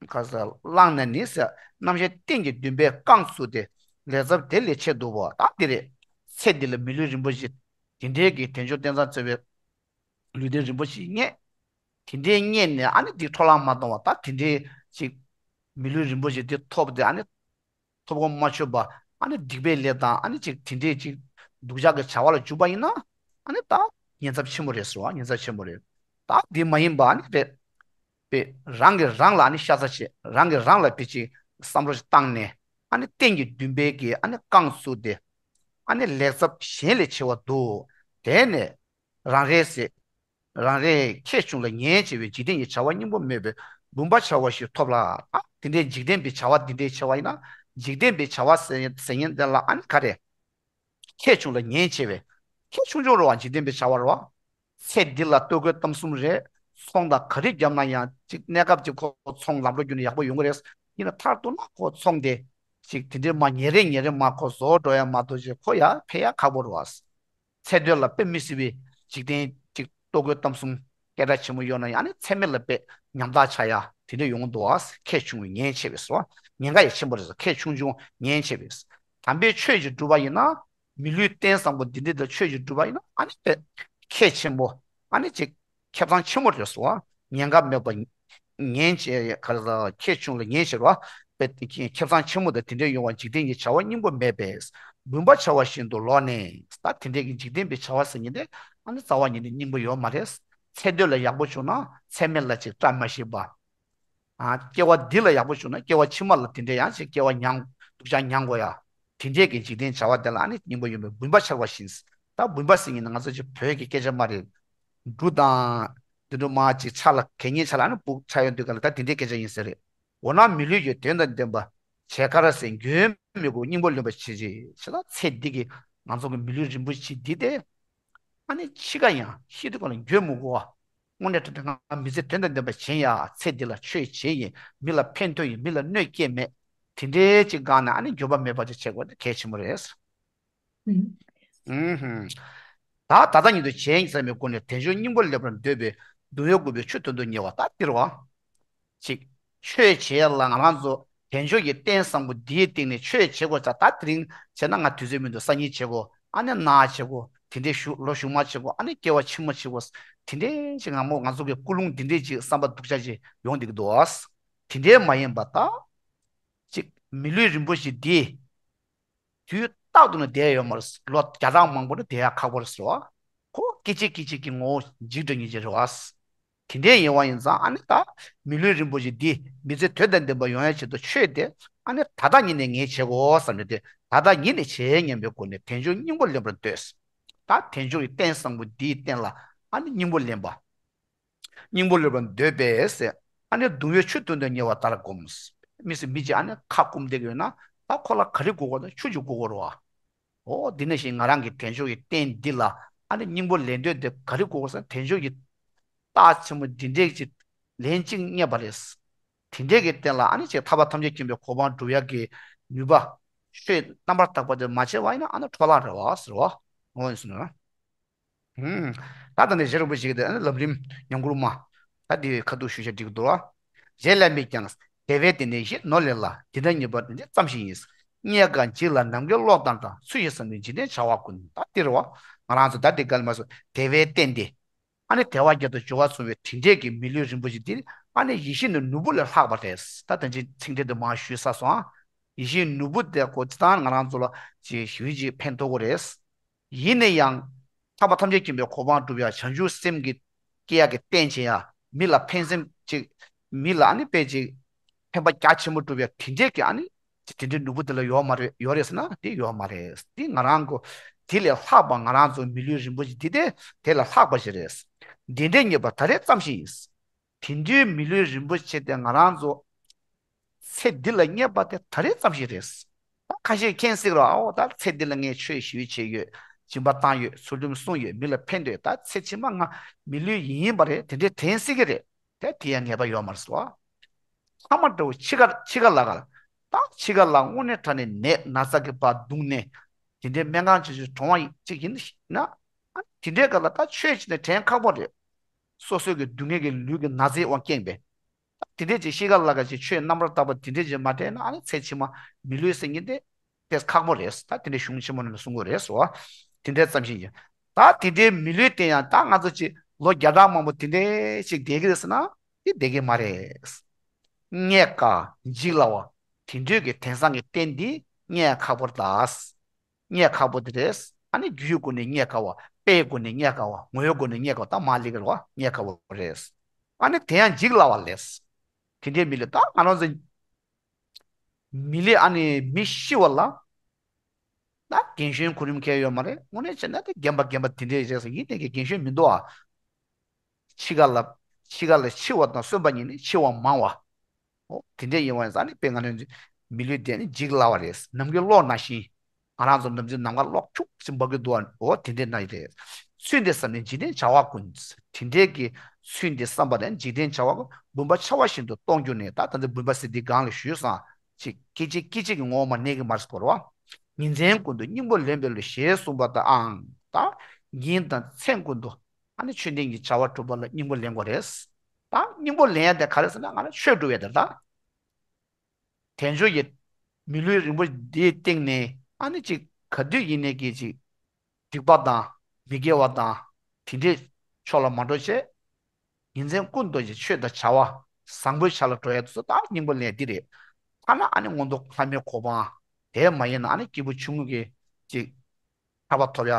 ཁ་ས་བླངས་ནས་ནི་ཟེར། རྣམ་གཞག་རྟེན་གྱི་འདུན་པས་བསྐང་ཚུལ་ཏེ། ལེགས་ཚབས་དེ་ལས་ཆེ་འདུག་པ། ད་འདི་རེད། ཚེ་འདི་ལ་མི་ལུས་རིན་པོ་ཆེ། དེ་འདྲའི་གི་དལ་འབྱོར་རྟེན་བཟང་བརྩེ་བའི་ལུས་རྟེན་རིན་པོ་ཆེ་རྙེད། དེ་འདྲའི་རྙེད་ནས་ཨ་ནི་འདི་འཕྲོ་བརླག་མ་གཏོང་བ་ད་དེ་འདྲའི་ཅིག་མི་ལུས་རིན་པོ་ཆེ་འདི་ཐོབ་སྟེ་ཨ་ནི། ཐོབ་གོ་མ་ཆོད་པ་ཨ་ནི་སྡིག་པའི་ལས་དང་ཨ་ནི་ཅིག་དེ་འདྲའི་ཅིག་སྡུག་ཅག་གི་བྱ་བ་ལ་འཇུག་པ་ཡིན་ན་ཨ་ནི་ད་ཉེན་ཚབས་ཆེན་པོ་རེད་ཟེར་བ། ཉེན་ཚབས་ཆེན་པོ་རེད། ད་འདི་མ་ཡིན་པ་ཨ་ནི་དཔེ་དཔེ་རང་གིས་རང་ལ་ཨ་ནི་ཤ་ཚ་བྱེད། རང་གིས་རང་ལ་དཔེ་ཅིག་བསམ་བློ་ཞིག་བཏང་ནས་ཨ་ནི་རྟེན་གྱི་འདུན་པའི་གི་ཨ་ནི་བསྐང་ཚུལ་ཏེ། ཨ་ནི་ལེགས་ཚབས་གཞན་ལས་ཆེ་བ་འདུག་དེ་ནས། རང་རེ་ཟེར། རང་རེ་ཁྱེད་ཆུང་ལ་ཉེན་ཆེ་བའི་འཇིག་རྟེན་གྱི་བྱ་བ་སྙིང་པོ་མེད་པའི་བུམ་པ་བྱ་བ་ཞིག་ཐོབ་ལ། ཨ་དེ་འདྲའི་འཇིག་རྟེན་པའི་བྱ་བ་འདི་འདྲའི་བྱ་བ་ཡིན་ན་འཇིག་རྟེན་པའི་བྱ་བ་ཟེར་ཟེར་མཁན་དེ་ལ་ཨ་ནི་ག་རེ། ཁྱེད་ཆུང་ལ་ཉེན་ཆེ་བའི། ཁྱེད་ཆུང་ཆུང་རེད་བ། འཇིག་རྟེན་པའི་བྱ་བ་རེད་བ། ཚེ་འདི་ལ་ལྟོ་གོས་གཏམ་གསུམ་རེད། ཚོང་དང་ག་རེ་བརྒྱབ་ན་ཡང་ཅིག་གནས་སྐབས་ཅིག་ཁོ་ཚོང་ལམ་འགྲོ་རྒྱུ་ནི་ཡག་པོ་ཡོང་གི་རེད། ཡིན་ན་མཐར་གཏུགས་ན་ཁོ་ཚོང་དེ་ཅིག་དེ་འདྲའི་མ་ཉིན་རེ་ཉིན་རེ་མ་ཁོ་བཟོ་འགྲོ་ཡ་མ་གཏོགས་ཅིག་ཁོ་ཡ་ཕན་ཡ་ཁག་པོ་རེད་བ། ཚེ་སྟོད་ལ་དཔེ་མི་སྲིད་པའི་འཇིག་རྟེན་གཅིག་ལྟོ་གོས་གཏམ་གསུམ་སྐད་གྲགས་ཆེན་མོ་ཡོད་ན་ཡང་ཨ་ནི་ཚེ་སྨད་ལ་དཔེ་ཉམ་ཐག་ཆགས་ཡ་དེ་འདྲ་ཡོང་གི་འདུག་ཨ། ཁྱེད་ཆུང་བའི་ཉེན་ཆེ་བས་སོ། ཉེན་ཁ་ཡང་ཆེན་པོ་རེད་སོ། ཁྱེད་ཆུང་ཆུང་ཉེན་ཆེ་བས། དམ་པའི་ཆོས་ཀྱི་སྒྲུབ་པ་ཡིན་ན་ མི་ལུས་རྟེན་བཟང་པོ་འདི་འདྲ་དང་ཆོས་ཀྱི་སྒྲུབ་པ་ཡིན་ན་ཨ་ནི་དཔེ་ཁྱད་ཆེན་པོ། ཨ་ནི་ཅིག་ཁེ་བཟང་ཆེན་པོ་རེད་སོ། ཉེན་ཁ་མེད་པ། ཉེན་ཆེ་ག་རེ་ཟ། ཁྱད་ཆུང་ལ་ཉེན་ཆེ་རོ། དཔེ་ཁེ་བཟང་ཆེན་པོ་དང་དེ་འདྲའི་ཡོང་བ་འཇིག་རྟེན་གྱི་བྱ་བ་སྙིང་པོ་མེད་པས། འབུམ་པ་བྱ་བ་བཞིན་དུ་ལོག་ནས། ད་དེ་འདྲའི་གི་འཇིག་རྟེན་པའི་བྱ་བ་ཟེར་མཁན་དེ་ཨ་ནི་རྩ་བ་ཉིད་ནས་སྙིང་པོ་ཡོད་མ་རེད། ཚེ་སྟོད་ལ་ཡག་པོ་བྱུང་ན་ཚེ་སྨད་ལ་ཅིག་བཀྲ་མ་ཤིས་པ། ཨ། སྐྱེ་བ་འདི་ལ་ཡག་པོ་བྱུང་ན་སྐྱེ་བ་ཕྱི་མ་ལ་དེ་འདྲའི་ཡང་ཅིག་སྐྱེ་བ་མྱང་། སྡུག་ཅག་མྱང་དགོས་ཡ། དེ་འདྲའི་གི་འཇིག་རྟེན་བྱ་བ་དེ་ལ་ཨ་ནི་སྙིང་པོ་ཡོད་པའི་འབུམ་པ་ཆགས་པ་བཞིན། ད་འབུམ་པ་ཟེར་མཁན་ནི་ང་ཚོ་ཅིག་བོད་ཀྱི་སྐད་ཆ་མ་རེད། འབྲུ་དང་། དེ་འདྲ་མ་ཅིག་ཆ་ལ་གད་སྙིགས་ཆ་ལ་ཨ་ནི་སྦུག་ཆགས་ཡོང་དུས་ག་ལ་ད་དེ་འདྲའི་སྐད་ཆ་ཡིན་ཟེར་རེད། འོ་ན་མི་ལུས་ཀྱི་དོན་དང་ལྡན་པ། བྱེད་དཀའ་ཟེར་འགྱོད་མི་དགོས། སྙིང་པོ་ལེན་པ་བྱེད་ཅིག་བྱེད་ལ། ཚེ་འདི་གི་ང་ཚོ་གི་མི་ལུས་རིན་པོ་ཆེ་འདི་དེ། ཨ་ནི་འཆི་ཁ་ཡང་ཤི་དུས་ག་ལ་འགྱོད་མི་དགོས་པ། དངོས་གནས་དྲང་གནས་ང་མི་ཚེ་དོན་དང་ལྡན་པ་བྱས་ཡ། ཚེ་འདི་ལ་ཆོས་བྱས་ཡིན། མི་ལ་ཕན་ཐོགས་ཡིན། མི་ལ་གནོད་སྐྱེལ་མེད། དེ་འདྲའི་ཅིག་སྒང་ནས་ཨ་ནི་འགྱོད་པ་མེད་པ་ཅིག་བྱེད་དགོས་དེ་གལ་ཆེན་པོ་རེད། ཨུམ། ཨུམ་ཧུམ། ད་ད་ལྟ་ཉིད་དུ་བྱས་ཡིན་བསམ་པའི་སྒོ་ནས་དལ་འབྱོར་སྙིང་པོ་ལེན་པར་འདོད་པས་གདུང་བས་བསྒུགས་པའི་ཆུ་དོན་དུ་གཉེར་བ་ད་འདིར་བ། ཅིག་ཆོས་བྱེད་ལ་ང་རང་ཚོ་དལ་འབྱོར་གྱི་རྟེན་བཟང་པོ་འདིའི་སྟེང་ནས་ཆོས་བྱེད་དགོས་ཙང་ད་དེ་རིང་བྱས་ན་ང་དུས་ཚོད་མི་འདུག་སང་ཉིན་བྱེད་དགོས། ཨ་ནི་ནངས་བྱེད་དགོས། དེ་འདྲའི་གཞུག་ལོ་གཞུག་མ་བྱེད་དགོས། ཨ་ནི་སྐྱེ་བ་ཕྱི་མ་བྱེད་དགོས། དེ་འདྲའི་ཅིག་ང་མོ་ང་ཚོ་གི་ཀུན་སློང་འདི་འདྲའི་ཅིག་བསམ་པ་སྡུག་ཅག་ཅིག་ཡོང་བསྡད་ཀྱི་འདུག་དེ་འདྲའི་མ་ཡིན་པ་ད། ཅིག་མི་ལུས་རིན་པོ་ཆེ་འདི། དུས་རྟག་ཏུ་ནི་བསྡད་ཡོད་མ་རེད། ལོ་བརྒྱ་ཕྲག་མང་པོ་ནི་བསྡད་ཡ་ཁག་པོ་རེད་ཟེར་བ། ཁོ་སྐད་ཅིག་སྐད་ཅིག་གི་ངོ་བོ་འཇིག་འགྲོ་ཉེན་ཆེ་རེད་བ། དེ་འདྲའི་ཡིན་བ་ཡིན་ཙང་ཨ་ནི་ད་མི་ལུས་རིན་པོ་ཆེ་འདི་མི་ཚེ་དོན་དང་ལྡན་པ་ཡོང་ཡ་ཆེད་དུ་ཆོས་དེ་ཨ་ནི་ད་ལྟ་ཉིད་ནས་ངས་བྱེད་དགོས་བསམ་ནས་དེ་ད་ལྟ་ཉིད་ནས་བྱེད་སྙམ་པའི་སྒོ་ནས་དལ་འབྱོར་སྙིང་པོ་ལེན་པར་འདོད། ད་དལ་འབྱོར་གྱི་རྟེན་བཟང་པོ་འདིའི་རྟེན་ལ་ཨ་ནི་སྙིང་པོ་ལེན་པ། སྙིང་པོ་ལེན་པར་འདོད་པས་ཟེར། ཨ་ནི་གདུང་བས་ཆུ་དོན་དུ་གཉེར་བ་ལྟར་བསྒོམ། མི་སེ་མི་གཅིག་ཨ་ནི་ཁ་སྐོམ་བསྡད་ཀྱི་ཡོད་ན་ད་ཁོ་ལ་ག་རེ་དགོས་དགོས་ན་ཆུ་ཅིག་དགོས་དགོས་རེད་བ། འོ་འདི་ནང་བཞིན་ང་རང་གི་དལ་འབྱོར་གྱི་རྟེན་འདི་ལ་ཨ་ནི་སྙིང་པོ་ལེན་འདོད་དེ་ག་རེ་དགོས་དགོས་ཟེར་ན་དལ་འབྱོར་གྱི་རྟགས་ཆེན་པོ་འདི་འདྲས་ཅིག་ལན་གཅིག་རྙེད་པ་རེད། དེ་འདྲས་ཀྱི་རྟེན་ལ་ཨ་ནི་ཅིག་ཐར་པ་ཐམས་ཅད་མཁྱེན་པའི་གོ་འཕང་སྒྲུབ་ཡག་གི་ནུས་པ། ཆོས་རྣམ་པར་དག་པ་དེ་མ་བྱས་པ་ཡིན་ན་ཨ་ནི་འཕྲོ་བརླག་རེད་བ་ཟེར་བ། འོ་ཡིན་ཟེར་ན། ཧུམ། ད་ལྟ་ནས་རྗེ་རིན་པོ་ཆེ་གིས་དེ་ནི་ལམ་རིམ་ཉམས་མགུར་མ། ད་འདི་ཁ་ཐུག་ཞུ་བྱ་འགྲིག་འདུག་ལ། རྗེ་བླ་མས་ཀྱང་། དེ་བས་དེ་ནས་གཞན་ནོར་ལེན་ལ། འདི་དང་ཉེ་བར་འདི་ཙམ་ཞིག་ཡིན། རྙེད་དཀའ་འཇིག་སླ་ནམ་མཁའི་གློག་ལྟར་དང་། ཚུལ་བཞིན་བསམ་ནས་འཇིག་རྟེན་བྱ་བ་ཀུན། ད་འདིར་བ། ང་རང་ཚོ་ད་འདི་ག་ལ་མ་སོ་དེ་བས་བརྟེན་ཏེ། ཨ་ནི་དལ་བ་བརྒྱད་དང་འབྱོར་བ་མཚུངས་པའི་དེ་འདྲས་ཀྱི་མི་ལུས་རིན་པོ་ཆེ་འདི་ཨ་ནི་ཡིད་བཞིན་ནོར་བུ་ལས་ལྷག་པ་རེད། ད་ད་ཅི་ཚིག་འགྲེལ་དུ་མ་ཞུས་ས་སོང་ཨ། ཡིད་བཞིན་ནོར་བུ་དེ་ཀོ་ཅི་ད་ང་རང་ཚོ་ལ་ཅི་ཞུ་ཡི་ཅི་ཕན་ཐོགས་ཀྱི་རེད། ཡིན་ན་ཡང་། ཐར་པ་ཐམས་ཅད་མཁྱེན་པའི་གོ་འཕང་སྒྲུབ་ཡ་བྱང་ཆུབ་སེམས་ཀྱི་སྐྱེ་ཡ་གི་རྟེན་བྱེད་ཡ་མི་ལ་ཕན་སེམས་ཅིག་མི་ལ་ཨ་ནི་དཔེ་ཅིག་ཕན་པ་རྒྱ་ཆེན་པོ་སྒྲུབ་ཡ་དེ་འདྲས་ཀྱི་ཨ་ནི་དེ་འདྲའི་ནོར་བུ་དེ་ལ་ཡོད་མ་རེད་ཡོད་རེད་ཟེར་ན་དེ་ཡོད་མ་རེད། དེ་ང་རང་གོ་དེ་ལས་ལྷག་པ་ང་རང་ཚོ་མི་ལུས་རིན་པོ་ཆེ་འདི་དེ་དེ་ལས་ལྷག་པ་ཞིག་རེད། འདི་འདྲའི་རྙེད་པ་ད་རེས་ཙམ་ཞིག་ཡིན། དེ་འདྲའི་མི་ལུས་རིན་པོ་ཆེ་དེ་ང་རང་ཚོ་ཚེ་འདི་ལ་རྙེད་པ་དེ་ད་རེས་ཙམ་ཞིག་རེད། ད་ཁ་ཤས་མཁྱེན་སྲིད་རོགས། ཨའོ་ད་ཚེ་འདི་ལ་ངས་ཆོས་ཞི་བའི་ཆེད་ཡོད། སྦྱིན་པ་བཏང་ཡོད། ཚུལ་ཁྲིམས་བསྲུངས་ཡོད། མི་ལ་ཕན་འདོད། ད་ཚེ་ཕྱི་མ་ང་མི་ལུས་ཡིན་པ་རེད། དེ་འདྲའི་དྲན་སྲིད་ཀྱི་རེད། དེ་དེ་ཡང་ངེས་པ་ཡོད་མ་རེད་སོ། ཐ་མ་འདྲ་བོ་འཆི་ཁ་འཆི་ཁ་ལ་ག་ལ། ད་འཆི་ཁ་ལ་དངོས་གནས་དྲང་གནས་ནད་ན་ཚ་གི་བར་བརྡུངས་ནས་དེ་འདྲའི་སྨན་ཁང་ཆེ་ཆེ་གྲོངས་པ་ཅིག་ཡིན་ན། ཨ་དེ་འདྲའི་སྐབས་ལ་ད་ཆོས་བྱས་ནས་དྲན་ཁག་པོ་རེད། སོ་སོའི་གི་སྡུག་བསྔལ་གྱི་ལུས་ཀྱི་ན་ཚའི་དབང་རྐྱེན་པས། དེ་འདྲས་ཅིག་ཤི་ཁ་ལ་ཁ་ཅིག་ཆོས་རྣམ་པར་དག་པ་དེ་འདྲས་ཅིག་མ་དྲན་ན་ཨ་ནི་ཚེ་ཕྱི་མ་མི་ལུས་ཟེར་མཁན་དེ་དེ་ཁག་པོ་རེད། ད་དེ་འདྲས་གཞུང་ཆེན་མོ་ནང་ལ་གསུང་གི་རེད་ཟེར་བ། དེ་འདྲས་ཙམ་ཞིག་ཡིན། ད་དེ་འདྲའི་མི་ལུས་དེ་ཡང་ད་ང་ཚོ་ཅིག་ལོ་བརྒྱ་ཕྲག་མང་པོ་དེ་འདྲས་ཅིག་བསྡད་ཀྱི་རེད་ཟེར་ན་དེ་བསྡད་ཀྱི་མ་རེད། རྙེད་དཀའ་འཇིག་སླ་བ་དེ་འདྲས་ཀྱི་དེང་སང་གི་རྟེན་འདི་རྙེད་ཁག་པོ་རེད་ད། རྙེད་ཁག་པོ་དེ་རེད། ཨ་ནི་རྒྱུའི་སྒོ་ནས་རྙེད་དཀའ་བ། དཔེའི་སྒོ་ནས་རྙེད་དཀའ་བ། ངོ་བོའི་སྒོ་ནས་རྙེད་དཀའ་བ། ད་མ་ལེགས་རེད་བ། རྙེད་དཀའ་བ་རེད། ཨ་ནི་དེ་ཡང་འཇིག་སླ་བ་ལས། དེ་འདྲའི་མི་ལུས་ད་ང་རང་ཚོ་མི་ལུས་ཨ་ནི་མི་ཤི་བ་ལ་ད་རྒན་གཞོན་གོ་རིམ་ཁྱད་ཡོད་མ་རེད། དངོས་གནས་བྱས་ན་ད་རྒན་པ་རྒན་པ་དེ་འདྲའི་རེད་ཟེར་ཡིན་ནས་ཀྱི་རྒན་གཞོན་མི་འདུག་ཨ། འཆི་ཁ་ལ། འཆི་ཁ་ལ་འཆི་བ་དང་གསོན་པ་གཉིས་ནི་འཆི་བ་མང་བ། འོ། དེ་འདྲ་ཡིན་པ་ཡིན་ཙང་ནི་དཔེ་ང་རང་ཚོའི་མི་ལུས་དེ་ནི་འཇིག་སླ་བ་རེད། ནམ་མཁའི་གློག་ནང་བཞིན། ང་རང་ཚོ་ནམ་རྒྱུན་ནམ་མཁའ་གློག་འཁྱུག་ཅིག་འབབ་ཀྱི་འདུག་ཨ། འོ་དེ་འདྲ་ན་ཡི་རེད། ཚུལ་འདི་བསམ་ནས་འཇིག་རྟེན་བྱ་བ་ཀུན། དེ་འདྲའི་གི་ཚུལ་འདི་བསམ་པ་ལས་འཇིག་རྟེན་བྱ་བ་ཀུན་འབུམ་པ་ཆ་བ་བཞིན་དུ་གཏོང་རྒྱུ་ནི། ད་ད་ལྟ་འབུམ་པ་ཟེར་འདི་སྒང་ལ་ཞུས་སང་། ཅིག་སྐད་ཅིག་སྐད་ཅིག་གི་ངོ་བོ་མ་གནས་ཀྱི་མ་རེད་སྐོར་བ། ཉིན་མཚན་ཀུན་ཏུ་སྙིང་པོ་ལེན་པའི་བློ་ཞེས་གསུངས་པ་དང་ཨང་། ད་ཉིན་དང་མཚན་ཀུན་ཏུ། ཨ་ནི་ཆོས་ལྡན་གྱི་བྱ་བ་སྒྲུབ་པ་ལ་སྙིང་པོ་ལེན་དགོས་རེད། ད་སྙིང་པོ་ལེན་ཡ་དེ་ག་རེ་ཟེར་ན་ང་ལ་ཆོས་སྒྲུབ་ཡ་དེ་རེད་ད། དལ་འབྱོར་གྱི་མི་ལུས་རིན་པོ་ཆེ་འདིའི་སྟེང་ནས་ཨ་ནི་ཅིག་ ག་དུས་ཡིན་ནའི་གི་ཅིག་སྡིག་པ་དང་མི་དགེ་བ་དང་དེ་འདྲའི་ཕྱོགས་ལ་མ་འགྲོ་བྱས། ཉིན་མཚན་ཀུན་ཏུ་ཅིག་ཆོས་དང་བྱ་བ་བཟང་པོའི་ཆ་ལ་འགྲོ་ཡ་དེ་ཚོ་ད་སྙིང་པོ་ལས་འདི་རེད། ཐ་ན་ཨ་ནི་མངོན་མཐོ་ལྷ་མིའི་གོ་འཕང་དེ་མ་ཡིན་ན་ཨ་ནི་སྐྱེས་བུ་ཆུང་ངུ་གི་ཅིག་ཐར་པ་ཐོབ་ཡ།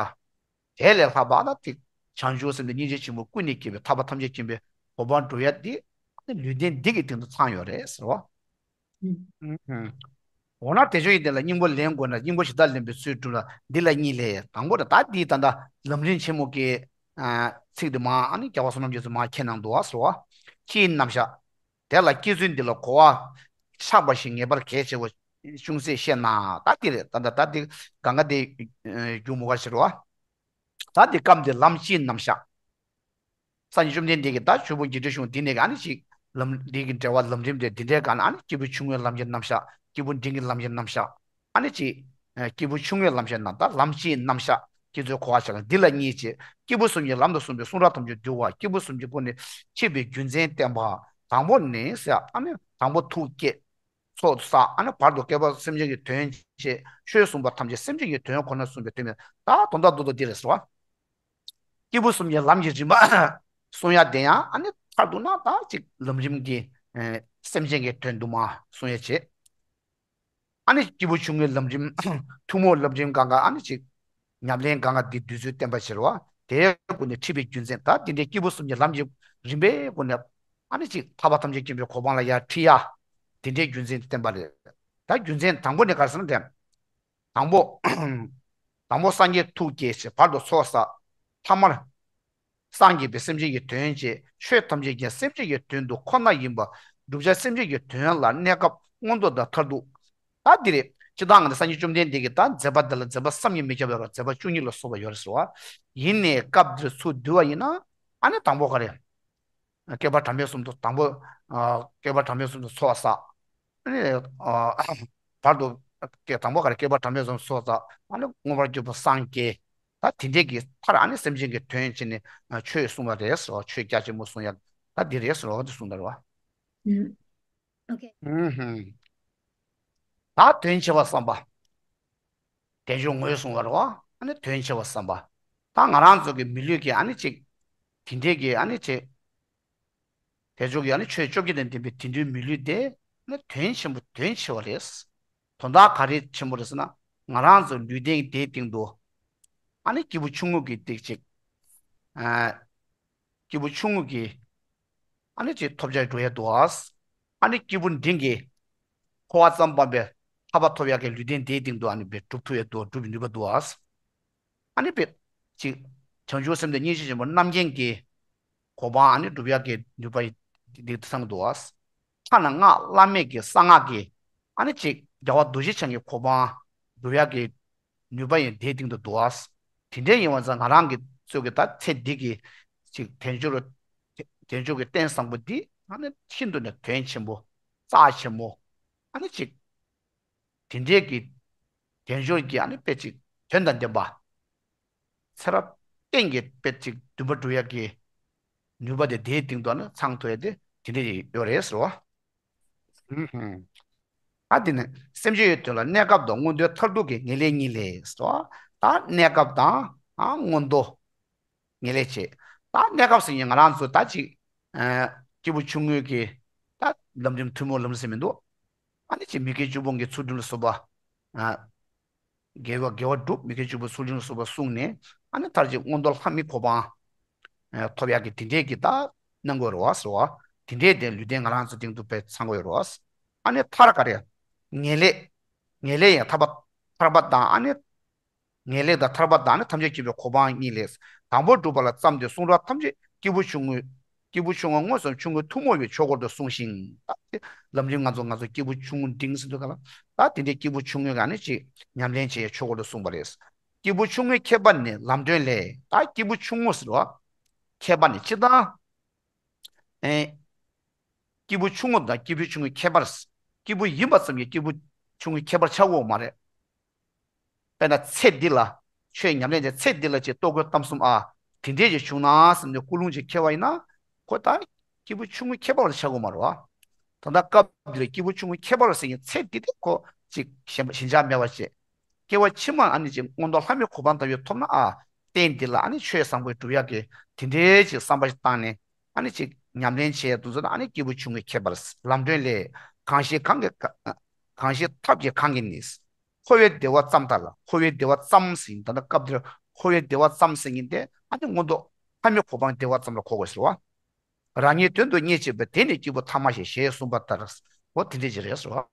དེ་ལས་ལྷག་པ་ཨ་ན་ཅིག་བྱང་ཆུབ་སེམས་དང་སྙིང་རྗེ་ཆེན་པོ་ཀུན་ནས་བསྐྱེད་པའི་ཐར་པ་ཐམས་ཅད་མཁྱེན་པའི་གོ་འཕང་འགྲོ་ཡ་འདི་ཨ་ནི་ལུས་རྟེན་འདི་གི་སྟེང་དུ་ཚང་ཡོད་རེད་ཟེར་བ། ཨུམ། འོ་ན་དེ་ཆོས་ཡིན་དེ་ལ་སྙིང་པོ་ལེན་དགོས་ན་སྙིང་པོ་ཞེ་དྲག་ལེན་པའི་ཚུལ་སྒྲུབ་ལ་འདི་ལ་གཉིས་ལས། དང་པོ་རེད། ད་འདི་ད་ལྟ་ལམ་རིམ་ཆེན་མོ་གི་ཨ་ཚིག་དེ་མ་ཨ་ནི་རྒྱལ་བ་བསོད་ནམས་རྒྱ་མཚོས་མ་ཁྱེད་གནང་འདུག་བ་ཟེར་བ། སྤྱིའི་རྣམ་གཞག་དེ་ལ་སྐྱེ་ཚུལ་འདི་ལ་གོ་བ་ཆགས་པ་ཞིག་ངེས་པར་གལ་ཆེ་བ་ཅུང་ཟད་བཤད་ན། ད་འདི་རེད། ད་ད་ད་འདི་གང་ག་དེ་རྒྱུ་མུ་ག་ཞེས་བ། ད་འདི་སྐབས་འདི་ལམ་སྤྱིའི་རྣམ་གཞག་སངས་རྒྱས་བཅོམ་ལྡན་འདས་ཀྱིས་ད་ཆོས་ཕུང་བརྒྱད་ཁྲི་བཞུགས་འདི་ནས་ཀྱི་ཨ་ནི་ཅིག་ལམ་འདི་གི་འབྲེལ་བ་ལམ་རིམ་དེ་འདི་འདྲའི་སྒང་ལ་ཨ་ནི་སྐྱེས་བུ་ཆུང་ངུའི་ལམ་གྱི་རྣམ་གཞག་སྐྱེས་བུ་འབྲིང་གི་ལམ་གྱི་རྣམ་གཞག་ཨ་ནི་ཅིག་སྐྱེས་བུ་ཆུང་ངུའི་ལམ་གྱི་རྣམ་ད་ལམ་སྤྱིའི་རྣམ་གཞག་སྐྱེས་ཚུལ་གོ་བ་ཆགས་ལ་འདི་ལ་གཉིས་བྱེད། སྐྱེས་བུ་གསུམ་གྱི་ལམ་དང་གསུངས་པའི་གསུང་རབ་ཐམས་ཅད་འདུལ་བ། སྐྱེས་བུ་གསུམ་གྱི་སྒོ་ནས་ཁྲིད་པའི་རྒྱུ་མཚན་བསྟན་པ། དང་པོ་ནི་ཟེར་ཨ་ནི་དང་པོ་ཐུགས་བསྐྱེད། ཚོགས་བསགས། ཨ་ནི་བར་དུ་བསྐལ་པ་སེམས་ཅན་གྱི་དོན་བྱེད། ཆོས་གསུངས་པ་ཐམས་ཅད་སེམས་ཅན་གྱི་དོན་ཁོ་ན་གསུངས་པའི་དོན་མིན། ད་དོན་དག་རྡོག་རྡོག་འདི་རེད་ཟེར་བ། སྐྱེས་བུ་གསུམ་གྱི་ལམ་གྱི་རིམ་པ་གསུང་ཡ་དེ་ཡང་ཨ་ནི་མཐར་གཏུགས་ན་ད་ཅིག་ལམ་རིམ་གྱི་ཨེ་སེམས་ཅན་གྱི་དོན་དུ་མ་གསུང་ཡ་བྱེད། ཨ་ནི་སྐྱེས་བུ་ཆུང་ངུའི་ལམ་རིམ་ཐུན་མོང་ལམ་རིམ་གང་ག་ཨ་ནི་ཅིག་ཉམས་ལེན་གང་ག་འདི་བསྡུས་ཚུལ་བསྟན་པ་ཕྱིར་བ། དེའི་སྒོ་ནས་ཁྲིད་པའི་རྒྱུ་མཚན་ད་འདི་འདྲའི་སྐྱེས་བུ་གསུམ་གྱི་ལམ་གྱི་རིམ་པའི་སྒོ་ནས་ཨ་ནི་ཅིག་ཐར་པ་ཐམས་ཅད་མཁྱེན་པའི་གོ་འཕང་ལ་ཡར་ཁྲིད་ཡ། དེ་འདྲའི་རྒྱུ་མཚན་བསྟན་པ་རེད། ད་རྒྱུ་མཚན་དང་པོ་ནི་ག་རེ་ཟེར་ན་དེ། དང་པོ། དང་པོ་སངས་རྒྱས་ཐུགས་བསྐྱེད་ཅེས་བར་དུ་ཚོགས་བསགས། ཐ་མར། སངས་རྒྱས་པའི་སེམས་ཅན་གྱི་དོན་བྱེད། ཆོས་ཐམས་ཅད་ཀྱང་སེམས་ཅན་གྱི་དོན་དུ་ཁོ་ན་ཡིན་པ། བསྒྲུབ་བྱ་སེམས་ཅན་གྱི་དོན་ལ་གནས་སྐབས་མངོན་མཐོ་དང་མཐར་ཐུག་ད་འདི་རེད། སྤྱིར་བཏང་ང་ཚོ་སངས་རྒྱས་བཅོམ་ལྡན་འདས་ཀྱིས་ད་མཛད་པ་འདི་ལ་མཛད་པ་བསམ་གྱིས་མི་ཁྱབ་པ་ཡོད་རེད། མཛད་པ་བཅུ་གཉིས་ལ་སོགས་པ་ཡོད་རེད་ཟེར་བ། ཡིན་ནའི་སྐབས་འདིར་ཚུར་བསྡུ་བ་ཡིན་ན། ཨ་ནི་དང་པོ་ག་རེ། བསྐལ་པ་གྲངས་མེད་གསུམ་དུ་དང་པོ། ཨ་བསྐལ་པ་གྲངས་མེད་གསུམ་དུ་ཚོགས་བསགས། ཨ་ནི། ཨ་བར་དུ། བསྐལ་དང་པོ་ག་རེ་བསྐལ་པ་གྲངས་མེད་གསུམ་ཚོགས་བསགས། ཨ་ནི་མངོན་པར་གྱུར་པ་སངས་རྒྱས། ད་དེ་འདྲས་ཀྱི་མཐར་ཨ་ནི་སེམས་ཅན་གྱི་དོན་བྱས་ནས་ཨ་ཆོས་གསུངས་པ་རེད་ཟེར་བ། ཆོས་རྒྱ་ཆེན་པོ་གསུང་ཡ་ད་འདི་རེད་ཟེར་བ་འདི་གསུངས་ད་རེད་བ། ཨུམ། ཨོ་ཁེ། ཨུམ་ཧུམ། ད་དོན་ཆེ་བ་བསམ་པ། དལ་འབྱོར་ངོས་བཟུང་བ་རེད་བ། ཨ་ནི་དོན་ཆེ་བ་བསམ་པ། ད་ང་རང་ཚོ་གི་མི་ལུས་ཀྱི་ཨ་ནི་ཅིག་དེ་འདྲས་ཀྱི་ཨ་ནི་ཅིག་དལ་འབྱོར་གྱི་ཨ་ནི་ཆོས་བཅོ་བརྒྱད་དང་ལྡན་པའི་དེ་འདྲའི་མི་ལུས་དེ་ཨ་ནི་དོན་ཆེན་པོ་དོན་ཆེ་བ་རེད། དོན་དག་ག་རེ་ཆེན་པོ་རེད་ཟེར་ན། ང་རང་ཚོ་ལུས་རྟེན་དེའི་སྟེང་དུ་ཨ་ནི་སྐྱེས་བུ་ཆུང་ངུ་གི་སྟེང་ཅིག་ཨ། སྐྱེས་བུ་ཆུང་ངུ་གི་ཨ་ནི་ཅིག་ཐོབ་བྱ་འགྲོ་ཡ་འདུག་ཨ། ཨ་ནི་སྐྱེས་བུ་འབྲིང་གི་འཁོར་བ་ཙམ་སྤངས་པའི་ཐར་པ་ཐོབ་ཡག་གི་ལུས་རྟེན་དེའི་སྟེང་དུ་ཨ་ནི་བས་སྒྲུབ་ཐུབ་ཡ་འདུག་སྒྲུབ་ནུས་པ་འདུག་ཨ། ཨ་ནི་བས་ཅིག་བྱང་ཆུབ་སེམས་དང་སྙིང་རྗེ་ཆེན་པོ་རྣམ་མཁྱེན་གྱི་གོ་འཕང་ཨ་ནི་སྒྲུབ་ཡག་གི་ནུས་པ་འདི་ཚང་འདུག་ཨ། ཐ་ན་སྔགས་བླ་མེད་ཀྱི་གསང་སྔགས་ཀྱི་ཨ་ནི་ཅིག་རྒྱལ་བ་རྡོ་རྗེ་འཆང་གི་གོ་འཕང་སྒྲུབ་ཡག་གི་ནུས་པ་ཡང་དེའི་སྟེང་དུ་འདུག་ཨ། དེ་འདྲའི་ཡིན་པ་ཙང་ང་རང་གི་ཚོད་ཀྱི་ད་ཚེ་འདི་གི་ཅིག་དལ་འབྱོར་དལ་འབྱོར་གྱི་རྟེན་བཟང་པོ་འདི་ཨ་ནི་ཤིན་ཏུ་ནས་དོན་ཆེན་པོ་རྩ་ཆེན་མོ་ཨ་ནི་ཅིག་དེ་འདྲའི་གི་དལ་འབྱོར་གྱི་ཨ་ནི་དཔེ་ཅིག་དོན་དང་ལྡན་པ། ཚེ་རབས་གཏན་གྱི་དཔེ་ཅིག་འདུན་པ་སྒྲུབ་ཡག་གི་ནུས་པ་དེ་དེའི་སྟེང་དུ་ཨ་ནི་ཚང་ཐུབ་ཡ་དེ་དེ་འདྲའི་ཡོད་རེད་ཟེར་བ། ཨ་དེ་ནི་སེམས་ཅན་ཡོད་དོན་ལ་གནས་སྐབས་དང་མངོན་མཐོའི་མཐར་ཐུག་གི་ངེས་ལེགས་གཉིས་ལས་སོ། ད་གནས་སྐབས་དང་ཨ་མངོན་མཐོ་ངེས་ལེགས་བྱེད། ད་གནས་སྐབས་ཟེར་ཡིན་ང་རང་ཚོ་ད་ཅིག་ཨ་སྐྱེས་བུ་ཆུང་ངུའི་གི་ད་ལམ་རིམ་ཐུན་མོང་ལམ་ཟེར་མི་འདུག་ཨ་ནི་ཅིག་མི་དགེ་བཅུ་སྤོང་གི་ཚུལ་ཁྲིམས་ལ་སོགས་པ། ཨ། དགེ་བ་དགེ་བ་སྒྲུབ་མི་དགེ་བཅུ་སྤོང་ཚུལ་ཁྲིམས་ལ་སོགས་པ་བསྲུངས་ནས་ཨ་ནི་མཐར་གྱིས་མངོན་མཐོ་ལྷ་མིའི་གོ་འཕང་། ཐོབ་ཡག་གི་དེ་འདྲས་ཀྱི་ད་གནང་དགོས་རེད་བ་ཟེར་བ། དེ་འདྲས་དེ་ལུས་རྟེན་ང་རང་ཚོ་སྟེང་དུ་དཔེ་ཚང་དགོས་རེད་བ། ཨ་ནི་མཐར་ག་རེ། ངེས་ལེགས། ངེས་ལེགས་ཡང་ཐར་པ། ཐར་པ་དང་ཨ་ནི། ངེས་ལེགས་དང་ཐར་པ་དང་ཨ་ནི་ཐམས་ཅད་མཁྱེན་པའི་གོ་འཕང་གཉིས་ལས། དང་པོ་སྒྲུབ་པ་ལ་བརྩམས་ཏེ་གསུང་རབ་ཐམས་ཅད་སྐྱེས་བུ་ཆུང་ངུ། སྐྱེས་བུ་ཆུང་ངུ་མངོན་སུམ་ཆུང་ངུ་ཐུན་མོང་བའི་ཆོས་སྐོར་དུ་གསུངས་ཤིང་། ད་དེ་ལམ་རིམ་ང་ཚོ་ང་ཚོ་སྐྱེས་བུ་ཆུང་ངུ་འབྲིང་ཟེར་དུས་ག་ལ། ད་དེ་འདྲའི་སྐྱེས་བུ་ཆུང་ངུ་ག་ནི་ཅིག་ཉམས་ལེན་བྱེད་ཡའི་ཆོས་སྐོར་དུ་གསུངས་པ་རེད། སྐྱེས་བུ་ཆུང་ངུའི་ཁྱད་པར་ནི་ལམ་སྟོན་ལས། ད་སྐྱེས་བུ་ཆུང་ངུ་ཟེར་བ། ཁྱད་པར་ནི་སྤྱིར་བཏང་། ཨེ། སྐྱེས་བུ་ཆུང་ངུ་དང་སྐྱེས་བུ་ཆུང་ངུའི་ཁྱད་པར། སྐྱེས་བུ་ཡིན་པ་ཙམ་གྱིས་སྐྱེས་བུ་ཆུང་ངུའི་ཁྱད་པར་ཆགས་ཀྱི་ཡོད་མ་རེད། དཔེར་ན་ཚེ་འདི་ལ། ཆོས་ཉམས་ལེན་བྱས་ཚེ་འདི་ལ་ཅིག་ལྟོ་གོས་གཏམ་གསུམ་ཨ། དེ་འདྲས་ཅིག་བྱུང་ན་བསམ་ནས་ཀུན་སློང་ཅིག་འཁྱེར་བ་ཡིན་ན། ཁོ་ད་སྐྱེས་བུ་ཆུང་ངུའི་ཁྱད་པར་ལ་ཆགས་ཀྱི་ཡོད་མ་རེད་བ། ད་ལྟ་སྐབས་འདི་ལ་སྐྱེས་བུ་ཆུང་ངུའི་ཁྱད་པར་ཟེར་མཁན་ཚེ་འདི་དེ་ཁོ་ཅིག་ཞེན་པ་ཞེན་ཆགས་མེད་པ་བྱས། སྐྱེ་བ་ཕྱི་མ་ཨ་ནི་ཅིག་མངོན་མཐོ་ལྷ་མིའི་གོ་འཕང་ཐོབ་ཡས་ཐོབ་ན་ཨ། རྟེན་འདི་ལ་ཨ་ནི་ཆོས་བཟང་པོ་སྒྲུབ་ཡག་གི་དེ་འདྲའི་ཅིག་བསམ་པ་ཞིག་བཏང་ནས་ཨ་ནི་ཅིག་ཉམས་ལེན་བྱས་དུས་ཚོད་ཨ་ནི་སྐྱེས་བུ་ཆུང་གི་ཁྱད་པར་ལམ་སྒྲོན་ལས། གང་ཞིག་གང་གི་གང་ཞིག་ཐབས་ཀྱིས་གང་གིས་ནི། འཁོར་བའི་བདེ་བ་ཙམ་དག་ལ། འཁོར་བའི་བདེ་བ་ཙམ་ཟེར་ད་ལྟ་སྐབས་འདིར་འཁོར་བའི་བདེ་བ་ཙམ་ཟེར་མཁན་དེ་ཨ་ནི་མངོན་མཐོ་ལྷ་མིའི་གོ་འཕང་བདེ་བ་ཙམ་ལ་གོ་དགོས་ཟེར་བ། རང་ཉིད་དོན་དུ་གཉེར་བྱེད་པ་དེ་ནི་སྐྱེས་བུ་ཐ་མ་ཞེས་ཞེས་གསུངས་པ་ལྟར། འོ་དེ་འདྲ་ཅིག་རེད་ཟེར་བ།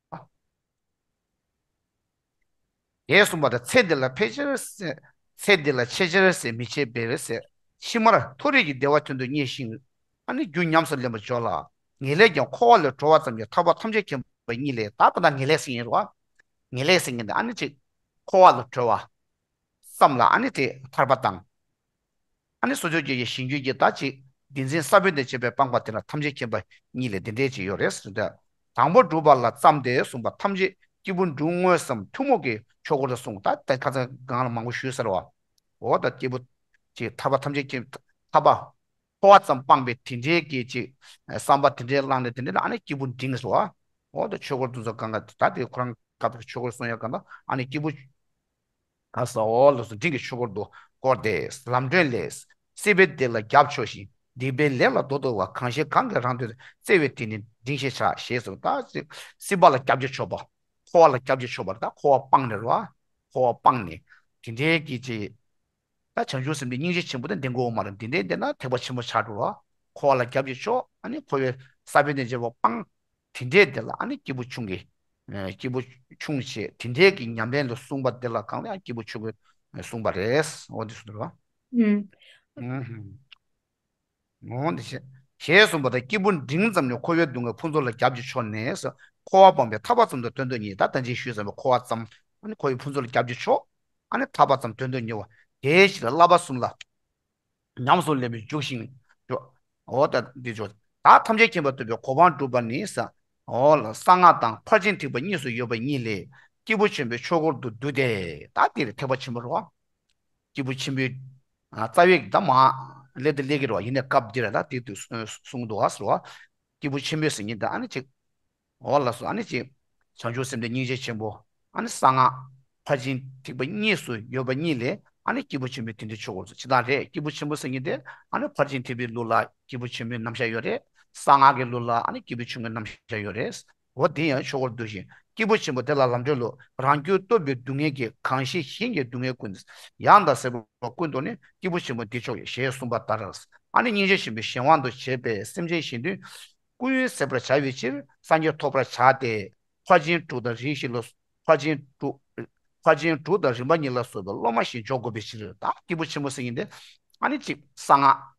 ཞེས་གསུངས་པ་དང་ཚེ་འདི་ལ་ཕལ་ཆེར་ཟད། ཚེ་འདི་ལ་ཆེས་ཆེར་ཟད་མི་ཆེས་པས་ཟད། ཕྱི་མར་མཐོ་རིས་ཀྱི་བདེ་བ་དོན་དུ་གཉེར་ཞིང་། ཨ་ནི་རྒྱུ་ཉམས་སུ་ལེན་པར་འཇོག་ལ། ངེས་ལེགས་ཀྱང་འཁོར་བ་ལས་གྲོལ་བ་ཙམ་གྱིས་ཐར་པ་ཐམས་ཅད་མཁྱེན་པ་ཉིད་ལས། ད་ད་ལྟ་ངེས་ལེགས་ཟེར་ཡིན་རོ། ངེས་ལེགས་ཟེར་མཁན་དེ་ཨ་ནི་ཅིག་འཁོར་བ་ལས་གྲོལ་བ་ཙམ་ལ་ཨ་ནི་དེ་ཐར་པ་དང་། ཨ་ནི་སོ་སོ་སྐྱེ་བོའི་གཞན་རྒྱུད་ཀྱི་ད་ཅིག་བདེན་འཛིན་ས་བོན་དང་བཅས་པའི་སྤངས་པ་དེ་ལ་ཐམས་ཅད་མཁྱེན་པ་ཉིད་ལས་དེ་འདྲས་ཅིག་ཡོད་རེད་ཟེར་ཏེ། དང་པོ་སྒྲུབ་པ་ལ་བརྩམས་ཏེ་གསུངས་པ་ཐམས་ཅད་སྐྱེས་བུ་འབྲིང་དངོས་སམ་ཐུན་མོང་གི་ཆོས་སྐོར་དུ་གསུངས། ད་ད་ཁ་སང་སྒང་ལ་མང་པོ་ཞུས་ཟེར་བ། འོ་ད་སྐྱེས་བུ་ཅིག་ཐར་པ་ཐམས་ཅད་མཁྱེན་ཐར་པ་འཁོར་བ་ཙམ་སྤངས་པའི་དེ་འདྲའི་གི་ཅིག་བསམ་པ་དེ་འདྲའི་བླངས་ནས་དེ་འདྲའི་ལ་ཨ་ནི་སྐྱེས་བུ་འབྲིང་ཟེར་བ། འོ་ད་ཆོས་སྐོར་དུ་ཚོ་གང་ག་ད་དེ་ཁོ་རང་སྐབས་ཀྱི་ཆོས་སྐོར་གསུང་ཡ་གང་ད་ཨ་ནི་སྐྱེས་བུ། ཨ་ས་འོ་ལགས་སོ། འབྲིང་གི་ཆོས་སྐོར་དུ་བསྐོར་ཏེ། ལམ་སྒྲོན་ལས། སྲིད་པའི་བདེ་ལ་རྒྱབ་ཕྱོགས་ཤིང་། སྡིག་པའི་ལས་ལ་ལྡོག་ཏུ་བ། གང་ཞིག་གང་གིས་རང་དོན་བརྩེ་བའི་དེ་ནི་འབྲིང་ཞེས་བྱ། ཞེས་གསུངས། ད་སྲིད་པ་ལ་རྒྱབ་ཀྱི་ཕྱོགས་པ། འཁོར་བ་ལ་རྒྱབ་ཀྱི་ཕྱོགས་པ་ད་འཁོར་བ་སྤངས་ནས་རོ། འཁོར་བ་སྤངས་ནས། དེ་འདྲའི་གི་ཅིག་ད་བྱང་ཆུབ་སེམས་དེ་སྙིང་རྗེ་ཆེན་པོ་དེ་ལྡན་དགོས་མ་རེད། འདི་འདྲའི་ལྡན་ན་ཐེག་པ་ཆེན་པོ་ཆགས་འགྲོ་རོ། འཁོར་བ་ལ་རྒྱབ་ཀྱི་ཕྱོགས་ཨ་ནི་འཁོར་བའི་ས་བོན་དང་བཅས་པ་སྤངས། དེ་འདྲའི་དེ་ལ་ཨ་ནི་སྐྱེས་བུ་ཆུང་གི་ཨ་སྐྱེས་བུ་ཆུང་ཞེས་དེ་འདྲའི་གི་ཉམས་ལེན་ལ་གསུངས་པ་དེ་ལ་གང་ལ་ཡང་སྐྱེས་བུ་ཆུང་གིས་གསུངས་པ་རེད། འོ་འདི་གསུངས་འདུག་བ། ཨུམ། ཨུམ། འོ་འདི་ཞེས་ཞེས་གསུངས་པ་དང་། སྐྱེས་བུ་འབྲིང་ཙམ་ནི་འཁོར་བའི་སྡུག་བསྔལ་ཕུན་ཚོགས་ལ་རྒྱབ་ཀྱི་ཕྱོགས་ནས། འཁོར་བ་སྤངས་པས་ཐར་པ་ཙམ་དུ་དོན་དུ་གཉེར། ད་ད་ཅི་ཞུས་ཟིན་པ་འཁོར་བ་ཙམ་ཨ་ནི་འཁོར་བའི་ཕུན་ཚོགས་ལ་རྒྱབ་ཀྱི་ཕྱོགས་ཨ་ནི་ཐར་པ་ཙམ་དོན་དུ་གཉེར་བ་དེའི་ཕྱིར་བསླབ་པ་གསུམ་ལ། ཉམས་སུ་ལེན་པའི་འཇུག་ཤིང་འཇོག་འོ་ད་འདི་འཇོག་ད་ཐམས་ཅད་མཁྱེན་པ་ཐོབ་པའི་གོ་འཕང་སྒྲུབ་པ་ནི། འོ་ལ་གསང་སྔགས་དང་ཕར་ཕྱིན་ཐེག་པ་གཉིས་སུ་ཡོད་པ་ཉིད་ལས། སྐྱེས་བུ་ཆེན་པོའི་ཆོས་སྐོར་དུ་བསྡུ་སྟེ། ད་འདིར་ཐེག་པ་ཆེན་པོ་རོ། སྐྱེས་བུ་ཆེན་པོའི་ཨ་རྩ་བའི་ད་མ་ལས་དེ་ལས་ཀྱི་རོ། ཡིན་ནའི་སྐབས་འདིར་ད་དེ་དུ་གསུངས་འདུག་བ་ཟེར་བ། སྐྱེས་བུ་ཆེན་པོའི་ཟེར་མཁན་ད་ཨ་ནི་ཅིག་འོ་ལགས་སོ། ཨ་ནི་ཅིག་བྱང་ཆུབ་སེམས་དཔའི་སྙིང་རྗེ་ཆེན་པོ། ཨ་ནི་གསང་སྔགས་ཕར་ཕྱིན་ཐེག་པ་གཉིས་སུ་ཡོད་པ་གཉིས་ལས་ཨ་ནི་སྐྱེས་བུ་ཆེན་པོའི་དེ་འདྲའི་ཆོས་སྐོར་སུ་ཇི་ལྟར་རེད། སྐྱེས་བུ་ཆེན་པོ་ཟེར་མཁན་དེ་ཨ་ནི་ཕར་ཕྱིན་ཐེག་པའི་ལུགས་ལ་སྐྱེས་བུ་ཆེན་པོའི་རྣམ་གཞག་ཡོད་རེད། གསང་སྔགས་ཀྱི་ལུགས་ལ་ཨ་ནི་སྐྱེས་བུ་ཆུང་ངུའི་རྣམ་གཞག་ཡོད་རེད། འོ་དེ་ཡང་ཆོས་སྐོར་བསྡུ་ཞིང་། སྐྱེས་བུ་ཆེན་པོ་དེ་ལ་ལམ་སྒྲོན་ལུགས། རང་རྒྱུད་རྟོག་པའི་སྡུག་བསྔལ་གྱིས། གང་ཞིག་གཞན་གྱི་སྡུག་བསྔལ་ཀུན། ཡང་དག་སེལ་བ་ཀུན་རྟོག་ནི། སྐྱེས་བུ་ཆེན་པོ་འདི་མཆོག་ཡིན། ཞེས་གསུངས་པ་ལྟར། ཨ་ནི་སྙིང་རྗེ་ཆེན་པོའི་གཞན་དབང་དུ་བྱས་པས་སེམས་ཅན་གཞན་དོན་ཀུན་སེལ་བར་བྱ་བའི་ཕྱིར་སངས་རྒྱས་ཐོབ་པར་བྱ་སྟེ། ཕར་ཕྱིན་དྲུག་དང་རིམ་བཞིན་ལ། ཕར་ཕྱིན་དྲུག་ཕར་ཕྱིན་དྲུག་དང་རིམ་པ་གཉིས་ལ་སོགས་པའི་སློབ་མ་བཞིན་འཇོག་དགོས་པའི་ཕྱིར། ད་སྐྱེས་བུ་ཆེན་པོ་ཟེར་མཁན་དེ་ཨ་ནི་གཅིག་གསང་སྔགས།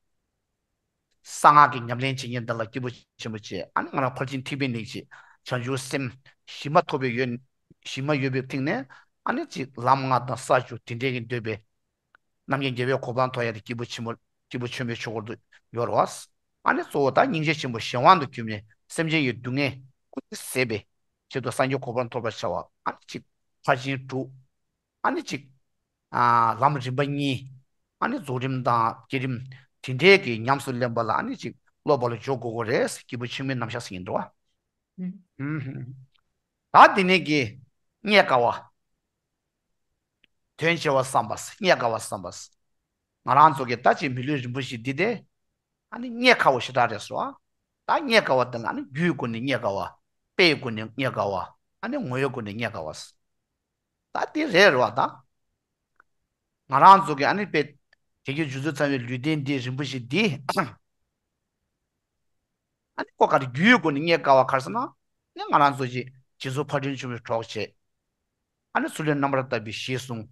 གསང་སྔགས་ཀྱི་ཉམས་ལེན་བྱེད་མཁན་དེ་ལ་སྐྱེས་བུ་ཆེན་པོ་བྱས། ཨ་ནི་ང་རང་ཕར་ཕྱིན་ཐེག་པའི་གནས་ཀྱི་བྱང་ཆུབ་སེམས་གཞི་མ་ཐོབ་པའི་ཡོད། གཞི་མ་ཡོད་པའི་སྟེང་ནས་ཨ་ནི་གཅིག་ལམ་ལྔ་དང་ས་བཅུ་དེ་འདྲའི་གི་འདོད་པའི་རྣམ་མཁྱེན་རྒྱལ་བའི་གོ་འཕང་ཐོབ་ཡ་དེ་སྐྱེས་བུ་ཆེན་པོ་སྐྱེས་བུ་ཆེན་པོའི་ཆོས་སྐོར་དུ་ཡོད་རེད་བ། ཨ་ནི་གཙོ་བོ་ད་སྙིང་རྗེ་ཆེན་པོ་གཞན་དབང་དུ་གྱུར་ནས་སེམས་ཅན་གྱི་སྡུག་བསྔལ་ཀུན་ཏུ་ཟད་པའི་ཆེད་དུ་སངས་རྒྱས་གོ་འཕང་ཐོབ་པར་བྱ་བ། ཨ་ནི་གཅིག་ཕར་ཕྱིན་དྲུག་ཨ་ནི་གཅིག་ཨ་ལམ་རིམ་པ་གཉིས། ཨ་ནི་རྫོགས་རིམ་དང་བསྐྱེད་རིམ་དེ་འདྲའི་གི་ཉམས་སུ་ལེན་པ་ལ་ཨ་ནི་གཅིག་སློབ་པ་ལ་འཇོག་དགོས་ཀྱི་རེད། སྐྱེས་བུ་ཆེན་པོའི་རྣམ་གཞག་ཟེར་གྱི་འདུག་བ། ཨུམ། ད་འདི་ནས་ཀྱི་རྙེད་དཀའ་བ། དོན་ཆེ་བ་བསམ་པ། རྙེད་དཀའ་བ་བསམ་པ། ང་རང་ཚོ་གི་ད་ཅིག་མི་ལུས་རིན་པོ་ཆེ་འདི་དེ། ཨ་ནི་རྙེད་དཀའ་བ་ཞེ་དྲག་རེད་ཟེར་བ། ད་རྙེད་དཀའ་བ་དེ་ལ་ཨ་ནི་རྒྱུའི་སྒོ་ནས་རྙེད་དཀའ་བ། དཔེའི་སྒོ་ནས་རྙེད་དཀའ་བ། ཨ་ནི་ངོ་བོའི་སྒོ་ནས་རྙེད་དཀའ་བ། ད་དེ་རེད་རེད་བ་ད། ང་རང་ཚོ་གི་ཨ་ནི་དཔེ། དེ་གའི་རྒྱུ་ཚོད་ཚང་བའི་ལུས་རྟེན་འདི་རིན་པོ་ཆེ་འདི། ཨ་ནི་ཁོ་ག་རེ་རྒྱུའི་སྒོ་ནས་རྙེད་དཀའ་བ་ག་རེ་ཟེར་ན། ནི་ང་རང་ཚོ་ཅིག་སྦྱིན་སོགས་ཕར་འགྲན་བྱུང་བའི་གྲོགས་བྱེད། ཨ་ནི་ཚུལ་ལས་རྣམ་པར་དག་པའི་གཞི་བཟུང་།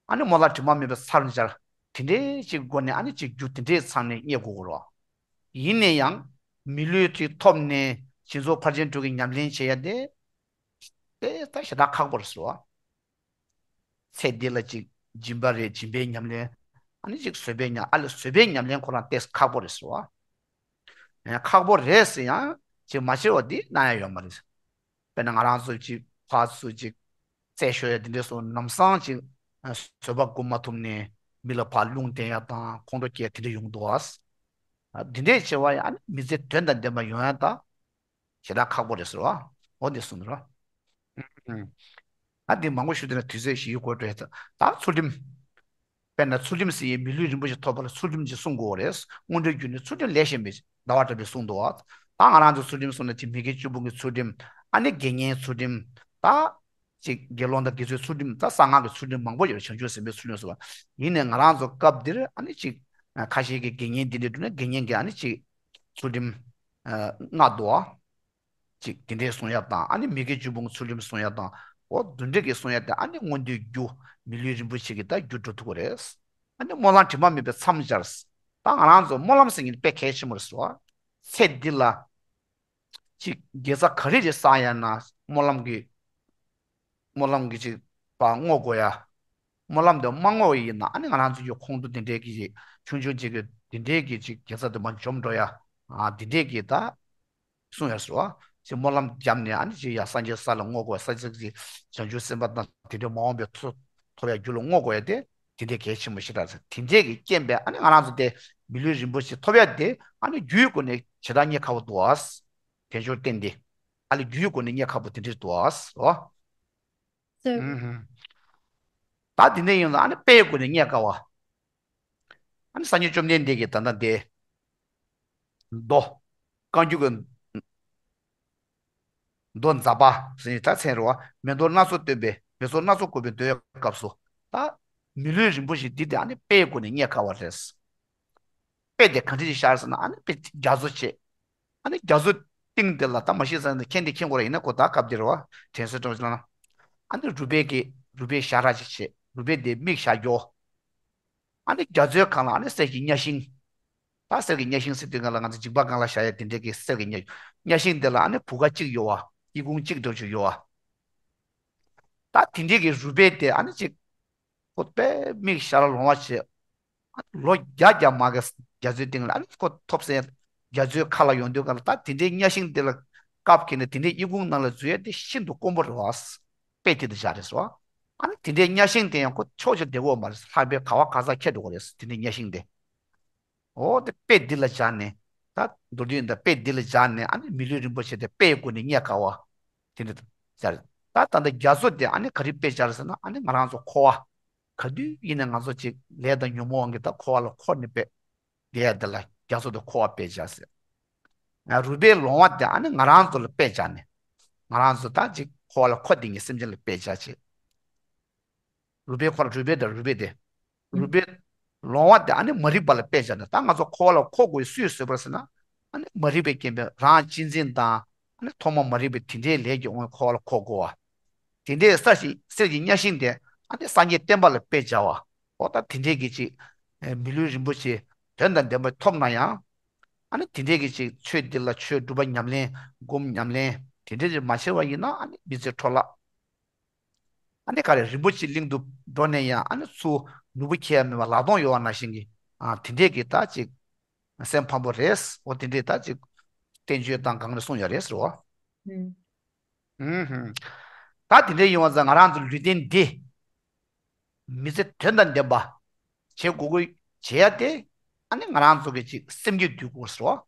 ཨ་ནི་རྨོ་ལགས་དྲི་མ་མེད་པའི་ཚར་སྦྱར། དེ་འདྲའི་ཅིག་སྒོ་ནས་ཨ་ནི་ཅིག་རྒྱུ་དེ་འདྲའི་ཚང་ནས་རྙེད་དགོས་ཀྱི་རེད། ཡིན་ན་ཡང་། མི་ལུས་དེ་ཐོབ་ནས་སྦྱིན་སོགས་ཕར་ཕྱིན་དྲུག་གི་ཉམས་ལེན་བྱེད་ཡ་དེ། དེ་ད་ཞེ་དྲག་ཁག་པོ་རེད་ཟེར་བ། ཚེ་འདི་ལ་ཅིག་སྦྱིན་པ་རེད། སྦྱིན་པའི་ཉམས་ལེན། ཨ་ནི་ཅིག་བཟོད་པའི་ཉམས། ཨ་ལས་བཟོད་པའི་ཉམས་ལེན་ཁོ་རང་ཏོག་ཙམ་ཁག་པོ་རེད་ཟེར་བ། ཨ་ཁག་པོ་རེད་ཟེར་ཡང་ཅིག་མ་བྱེད་པ་འདི་གནང་ཡ་ཡོད་མ་རེད། དཔེར་ན་ང་རང་ཚོ་ཅིག་ཕར་ཚུར་ཅིག་རྩད་ཤོར་ཡ་འདི་འདྲ་སོང་ལམ་སང་ཅིག་བཟོད་པ་སྒོམ་མ་ཐུབ་ནས་མི་ལ་ཕར་རླུང་བསྟན་ཡ་དང་ཁོང་ཁྲོ་སྐྱེ་དེ་འདྲ་ཡོང་འདུག་བ། འདི་འདྲའི་བྱེད་པ་ཡང་ཨ་ནི་མི་ཚེ་དོན་དང་ལྡན་པ་ཡོང་ཡ་ད། ཞེ་དྲག་ཁག་པོ་རེད་ཟེར་བ། འོ་འདི་གསུངས་རོ། ད་འདི་མང་པོ་ཞུ་དུས་ན་དུས་ཚོད་ཞིག་ཡོད་དགོས་འགྲོ་ཡ། ད་ཚུལ་ཁྲིམས། དཔེར་ན་ཚུལ་ཁྲིམས་ཟེར་ཡས་མི་ལུས་རིན་པོ་ཆེ་ཐོབ་པ་ལ་ཚུལ་ཁྲིམས་ཀྱིས་བསྲུང་དགོས་པ་རེད། སྔོན་འགྲོའི་རྒྱུ་ནི་ཚུལ་ཁྲིམས་ལས་གཞན་པའི་ཟླ་བ་གྲགས་པས་གསུངས་འདུག་བ། ད་ང་རང་ཚོ་ཚུལ་ཁྲིམས་གསུངས་ན་ཅིག་མི་དགེ་བཅུ་སྤོང་གི་ཚུལ་ཁྲིམས། ཨ་ནི་དགེ་བསྙེན་ཚུལ་ཁྲིམས། ད་ཅིག་དགེ་སློང་དང་དགེ་ཚུལ་ཚུལ་ཁྲིམས། ད་གསང་སྔགས་ཀྱི་ཚུལ་ཁྲིམས་མང་པོ་ཡོད་རེད། བྱང་ཆུབ་སེམས་དཔའི་ཚུལ་ཁྲིམས་སོགས། ཡིན་ནའི་ང་རང་ཚོ་སྐབས་འདིར་ཨ་ནི་ཅིག་ཁ་ཤས་ཀྱིས་དགེ་བསྙེན་འདི་འདྲ་བསྒྲུབས་ན་དགེ་བསྙེན་གྱི་ཨ་ནི་ཅིག་ཚུལ་ཁྲིམས་ཨ་ལྔ་འདུག་བ། ཅིག་དེ་འདྲས་གསུང་ཡ་དང་། ཨ་ནི་མི་དགེ་བཅུ་སྤོང་གི་ཚུལ་ཁྲིམས་གསུང་ཡ་དང་། འོ་དེ་འདྲས་ཀྱི་གསུང་ཡ་དེ་ཨ་ནི་སྔོན་དུས་རྒྱུ་མི་ལུས་རིན་པོ་ཆེ་གི་ད་རྒྱུ་འགྲོ་ཐུབ་ཀྱི་རེད། ཨ་ནི་སྨོན་ལམ་དྲི་མ་མེད་པས་མཚམས་སྦྱར། ད་ང་རང་ཚོ་སྨོན་ལམ་ཟེར་མཁན་དཔེ་གལ་ཆེན་པོ་རེད་ཟེར་བ། ཚེ་འདི་ལ་ཅིག་དགེ་རྩ་ག་རེ་རེ་བསགས་ཡ་ན་སྨོན་ལམ་གྱི་སྨོན་ལམ་གྱི་ཅིག་པ་བསྔོ་དགོས་ཡ། སྨོན་ལམ་དེ་མ་བསྔོ་བ་ཡིན་ན་ཨ་ནི་ང་རང་ཚོ་ཡོད་ཁོང་དུ་དེ་འདྲས་ཀྱི་ཅིག་ཆུང་ཆུང་ཅིག་གི་དེ་འདྲས་ཀྱི་ཅིག་དགེ་རྩ་དེ་མ་འཇོམས་འགྲོ་ཡ། ཨ་དེ་འདྲས་ཀྱི་ད་གསུང་ཡ་ཟེར་བ། ཅིག་སྨོན་ལམ་བརྒྱབ་ནས་ཨ་ནི་ཅིག་ཡ་སངས་རྒྱས་ས་ལ་བསྔོ་དགོས། སངས་རྒྱས་ཀྱི་བྱང་ཆུབ་སེམས་དཔའ་དང་དེ་འདྲས་མ་འོངས་པའི་ཐོབ་ཐོབ་ཡ་རྒྱུ་ལ་བསྔོ་དགོས་ཡ་དེ་དེ་འདྲས་གལ་ཆེན་པོ་ཞེ་དྲག་རེད། དེ་འདྲས་ཀྱི་རྐྱེན་པས་ཨ་ནི་ང་རང་ཚོ་དེ་མི་ལུས་རིན་པོ་ཆེ་ཐོབ་ཡ་དེ་ཨ་ནི་རྒྱུའི་སྒོ་ནས་བྱེ་བྲག་སྙིང་ཁ་བོ་འདུག་ཨ། དལ་འབྱོར་བསྟན་ཏེ། ཨ་ལས་རྒྱུའི་སྒོ་ནས་རྙེད་དཀའ་བ་དེ་འདྲ་འདུག་ཨ། ཟེར་བ། ཟེར། ཨུམ། ད་དེ་འདྲ་ཡིན་ན་ཨ་ནི་དཔེའི་སྒོ་ནས་རྙེད་དཀའ་བ། ཨ་ནི་སངས་རྒྱས་བཅོམ་ལྡན་འདས་ཀྱིས་ད་ལྟ་འདི། མདོ། བཀའ་འགྱུར་གྱི་མདོ་ཛཔ་ཟེར་ནས་ད་མཚན་རེད་བ། མེ་ཏོག་སྣ་ཚོགས་བཏོན་པའི་མེ་ཏོག་སྣ་ཚོགས་བཀོད་པའི་མདོའི་སྐབས་སུ། ད་མི་ལུས་རིན་པོ་ཆེ་འདི་དེ་ཨ་ནི་དཔེའི་སྒོ་ནས་རྙེད་དཀའ་བ་རེད། དཔེ་དེ་ག་འདྲ་ཞིག་ཤར་ཟེར་ན་ཨ་ནི་དཔེ་རྒྱ་མཚོ་ཆེ། ཨ་ནི་རྒྱ་མཚོ་གཏིང་དེ་ལ་ད་མ་ཤེས་ཟེར་ན་མཁྱེན་དེ་མཁྱེན་དགོས་རེད། ཡིན་ན་ཁོ་ད་སྐབས་དེར་བ་དྲན་གསོ་སྤྲོད་ལ་ན། ཨ་ནི་རུས་སྦལ་གྱི་རུས་སྦལ་ཞ་ར་ཅིག་བྱས། རུས་སྦལ་དེ་མིག་ཞར་རྒྱོ། ཨ་ནི་རྒྱ་མཚོའི་སྒང་ལ་ཨ་ནི་གསེར་གྱི་གཉའ་ཤིང་། ད་གསེར་གྱི་གཉའ་ཤིང་ཟེར་དུས་སྒང་ལ་ང་ཚོ་འཇིགས་པ་སྒང་ལ་བཞག་ཡ་དེ་འདྲས་ཀྱི་གསེར་གྱི་གཉའ་གཉའ་ཤིང་དེ་ལ་ཨ་ནི་བུ་ག་གཅིག་ཡོད་བ། ཨི་ཁུང་གཅིག་འདྲ་ཅིག་ཡོད་བ། ད་དེ་འདྲས་ཀྱི་རུས་སྦལ་དེ་ཨ་ནི་ཅིག་ཁོ་དཔེ་མིག་ཞར་ལོང་བ་བྱས། ལོ་བརྒྱ་བརྒྱ་མ་གི་རྒྱ་མཚོའི་སྟེང་ལ་ཨ་ནི་ཁོ་ཐོབ་ཟེར། རྒྱ་མཚོའི་ཁ་ལ་ཡོང་དུས་སྒང་ལ་ད་དེ་འདྲའི་གཉའ་ཤིང་དེ་ལ་བཀབ་ཁྱེར་ནས་དེ་འདྲའི་ཨི་ཁུང་ནང་ལ་འཛུལ་ཡ་དེ་ཤིན་ཏུ་དཀོན་པོ་རེད་བ། དཔེ་དེ་དེ་བཞག་རེད་ཟེར་བ། ཨ་ནི་དེ་འདྲའི་གཉའ་ཤིང་དེ་ཡང་ཁོ་ཕྱོགས་ཆ་བདེ་བོ་མ་རེད། ལྷགས་པའི་ག་བ་ག་ས་ཁྱེར་འགྲོ་གི་རེད། དེ་འདྲའི་གཉའ་ཤིང་དེ། འོ་དེ་དཔེ་འདི་ལ་བཞག་ནས། ད་མདོར་བསྡུས་ཡིན་ད་དཔེ་འདི་ལ་བཞག་ནས་ཨ་ནི་མི་ལུས་རིན་པོ་ཆེ་དེ་དཔེའི་སྒོ་ནས་རྙེད་དཀའ་བ། དེ་འདྲ་ཟེར། ད་ད་ལྟ་རྒྱ་མཚོ་དེ་ཨ་ནི་ག་རེ་དཔེ་སྦྱར་ཟེར་ན་ཨ་ནི་ང་རང་ཚོ་འཁོར་བ། ག་དུས་ཡིན་ན་ང་ཚོ་ཅིག་ལས་དང་ཉོན་མོངས་དབང་གིས་ད་འཁོར་བ་ལ་འཁོར་ནས་བསྡད་ཡ་དེ་ལ་རྒྱ་མཚོ་དེ་འཁོར་བ་དཔེ་སྦྱར་ཟེར། ཨ་རུས་སྦལ་ལོང་བ་དེ་ཨ་ནི་ང་རང་ཚོ་ལ་དཔེ་སྦྱར་ནས། ང་རང་ཚོ་ད་ཅིག་འཁོར་བ་ལ་འཁོར་བསྡད་མཁན་སེམས་ཅན་ལ་དཔེ་སྦྱར་བྱས། རུས་སྦལ་ཁོ་ར་རུས་སྦལ་དང་རུས་སྦལ་དེ། རུས་སྦལ་ལོང་བ་དེ་ཨ་ནི་མ་རིག་པ་ལ་དཔེ་བཞག་ནས། ད་ང་ཚོ་འཁོར་བ་ལ་འཁོར་དགོས་སུས་བཟོས་པ་ཟེར་ན། ཨ་ནི་མ་རིག་པའི་རྐྱེན་པས། རང་གཅེས་འཛིན་དང་ཨ་ནི་ཐོག་མ་མ་རིག་པའི་དེ་འདྲའི་ལས་ཀྱི་དབང་གིས་འཁོར་བ་ལ་འཁོར་དགོས་པ། དེ་འདྲའི་ས་ཞིང་གསེར་གྱི་གཉའ་ཤིང་དེ་ཨ་ནི་སངས་རྒྱས་བསྟན་པ་ལ་དཔེ་སྦྱར་བ། འོ་ད་དེ་འདྲའི་གི་ཅིག་མི་ལུས་རིན་པོ་ཆེ་དོན་དང་ལྡན་པ་ཐོབ་ན་ཡང་། ཨ་ནི་དེ་འདྲའི་གི་ཅིག་ཆོས་འདི་ལ་ཆོས་སྒྲུབ་པ་ཉམས་ལེན་སྒོམ་ཉམས་ལེན་དེ་འདྲའི་ཅིག་མ་བྱས་པ་ཡིན་ན་ཨ་ནི་མི་ཚེ་འཕྲོ་བརླག་ཨ་ནི་ག་རེ་རིན་པོ་ཆེ་གླིང་དུ་འགྲོ་ནས་ཡང་ཨ་ནི་ཚུར་ལུས་པོ་འཁྱེར་ཡ་མེད་པ་ལག་སྟོང་ཡོད་པ་ནང་བཞིན་གྱི། ཨ་དེ་འདྲས་ཀྱི་ད་ཅིག་སེམས་ཕམ་པོ་རེད། འོ་དེ་འདྲས་ད་ཅིག་བསྟན་བཅོས་དང་གང་རེ་གསུངས་ཡོད་རེད་ཟེར་བ། ཨུམ། ད་དེ་འདྲས་ཡིན་པ་ཙང་ང་རང་ཚོ་ལུས་རྟེན་འདི་མི་ཚེ་དོན་དང་ལྡན་པ་བྱེད་དགོས་དགོས་བྱེད་ཡ་དེ་ཨ་ནི་ང་རང་ཚོ་གི་ཅིག་སེམས་རྒྱུད་འདུལ་དགོས་ཟེར་བ།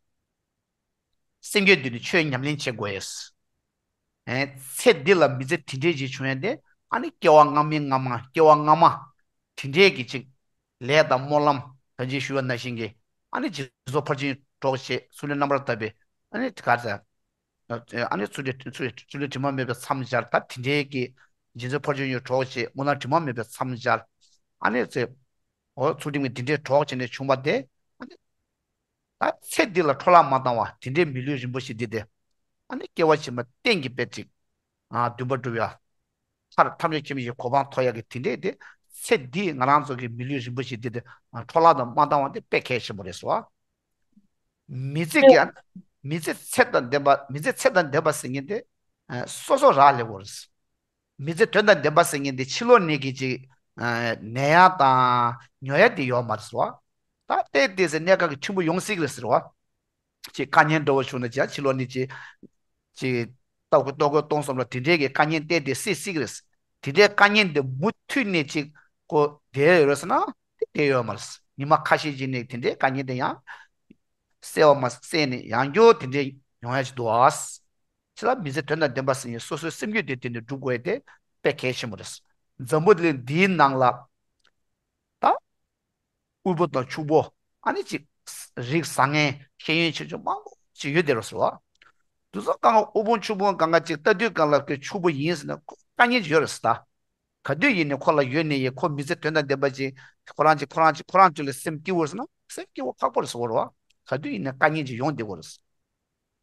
སེམས་རྒྱུད་འདི་ནི་ཆོས་ཉམས་ལེན་བྱེད་དགོས། ཨེ། ཚེ་འདི་ལ་མི་ཚེ་དེ་འདྲའི་ཅིག་བྱུང་ཡ་དེ་ཨ་ནི་སྐྱེ་བ་སྔ་མའི་སྔ་མ་སྐྱེ་བ་སྔ་མ་དེ་འདྲའི་གི་ཅིག་ལས་དང་སྨོན་ལམ་ད་ཅི་ཞུས་པ་ནང་བཞིན་གྱི་ཨ་ནི་སྦྱིན་སོགས་ཕར་ཕྱིན་གྲོགས་བྱེད། ཚུལ་ཁྲིམས་རྣམ་པར་དག་པའི་ཨ་ནི་དེ་ག་ཚ། ཨ་ནི་ཚུལ་ཁྲིམས་ཚུལ་ཁྲིམས་དྲི་མ་མེད་པའི་མཚམས་སྦྱར། ད་དེ་འདྲའི་གི་སྦྱིན་སོགས་ཕར་ཕྱིན་གྲོགས་བྱེད། སྨོན་ལམ་དྲི་མ་མེད་པའི་མཚམས་སྦྱར། ཨ་ནི་ཚེ། འོ་ཚུལ་ཁྲིམས་ཀྱི་དེ་འདྲའི་གྲོགས་བྱས་ནས་བྱུང་བ་དེ། ཨ་ནི། ད་ཚེ་འདི་ལ་འཕྲོ་བརླག་མ་བཏང་བ་དེ་འདྲའི་མི་ལུས་རིན་པོ་ཆེ་འདི་དེ། ཨ་ནི་སྐྱེ་བ་ཕྱི་མ་གཏན་གྱི་དཔེ་ཅིག་ཨ་འདུན་པ་འགྲུབ་ཡ། མཐར་ཐམས་ཅད་མཁྱེན་པའི་གོ་འཕང་ཐོབ་ཡ་གི་དེ་འདྲའི་དེ། ཚེ་འདི་ང་རང་ཚོ་གི་མི་ལུས་རིན་པོ་ཆེ་འདི་དེ་འཕྲོ་བརླག་དང་མ་བཏང་བ་དེ་དཔེ་གལ་ཆེན་པོ་རེད་ཟེར་བ། མི་ཚེ་གི་མི་ཚེ་ཚད་དང་ལྡན་པ། མི་ཚེ་ཚད་དང་ལྡན་པ་ཟེར་མཁན་དེ་སོ་སོ་རག་ལས་པོ་རེད། མི་ཚེ་དོན་དང་ལྡན་པ་ཟེར་མཁན་དེ་ཕྱི་ལོགས་ནས་ཀྱི་ཅིག་ཨ་ནད་ཡག་དང་ཉོ་ཡག་དེ་ཡོད་མ་རེད་ཟེར་བ། ད་ལྟའི་དེ་ཟེར་གནས་སྐབས་ཀྱི་ཕྲན་བུ་ཡོང་སྲིད་ཀྱི་རེད་ཟེར་བ། ཅིག་དཀའ་ངལ་འདྲ་བོ་བྱུང་ན་ཅིག་ཕྱི་ལོགས་ནས་ཅིག་ཅིག་ལྟོ་གོས་ལྟོ་གོས་གཏོང་སོང་ལ་དེ་འདྲའི་གི་དཀའ་ངལ་ཏོག་ཙམ་སེལ་སྲིད་ཀྱི་རེད། དེ་འདྲའི་དཀའ་ངལ་འདི་མུ་མཐུད་ནས་ཅིག་གོ་བསྡད་ཡོད་རེད་ཟེར་ན་དེ་བསྡད་ཡོད་མ་རེད། ཉི་མ་ཁ་ཤས་ཅིག་ནས་དེ་འདྲའི་དཀའ་ངལ་དེ་ཡང་སེལ་བ་མ་སེལ་ནས་ཡང་བསྐྱར་དེ་འདྲའི་ཡོང་ཡ་ཅིག་འདུག་ཨ། ཕྱི་ལ་མི་ཚེ་དོན་དང་ལྡན་པ་ཟེར་ཡས་སོ་སོའི་སེམས་རྒྱུད་དེ་དེ་ནས་སྒྲུབ་དགོས་ཏེ། དཔེ་གལ་ཆེན་པོ་རེད། འཛམ་བུ་གླིང་འདིའི་ནང་ལ་ད་དབུལ་པོ་དང་ཕྱུག་པོ་ཨ་ནི་ཅིག་རིགས་བཟང་ངན་ཤེས་ཡོན་ཆེ་ཆུང་མང་པོ་ཅིག་ཡོད་དེ་རེད་ཟེར་བ། དེ་ཚོ་གང་ག་དབུལ་ཕོངས་ཕྱུག་པོ་གང་ག་ཅིག་ལྟ་དུས་གང་ལ་ཁོ་ཕྱུག་པོ་ཡིན་ཟེར་ན་ཁོ་དཀའ་ངལ་ཅིག་ཡོད་རེད་ཟེར་ད། ག་དུས་ཡིན་ནའི་ཁོ་ལ་ཡོད་ནི་ཡིན། ཁོ་མི་ཚེ་དོན་དང་ལྡན་པ་ཅིག་ཁོ་རང་ཅིག་ཁོ་རང་ཅིག་ཁོ་རང་ཅིག་ལ་སེམས་སྐྱིད་པོ་རེད་ཟེར་ན་སེམས་སྐྱིད་པོ་ཁག་པོ་རེད་ཟེར་བ་རེད་བ། ག་དུས་ཡིན་ནའི་དཀའ་ངལ་ཅིག་ཡོང་བསྡད་ཀྱི་ཡོད་རེད།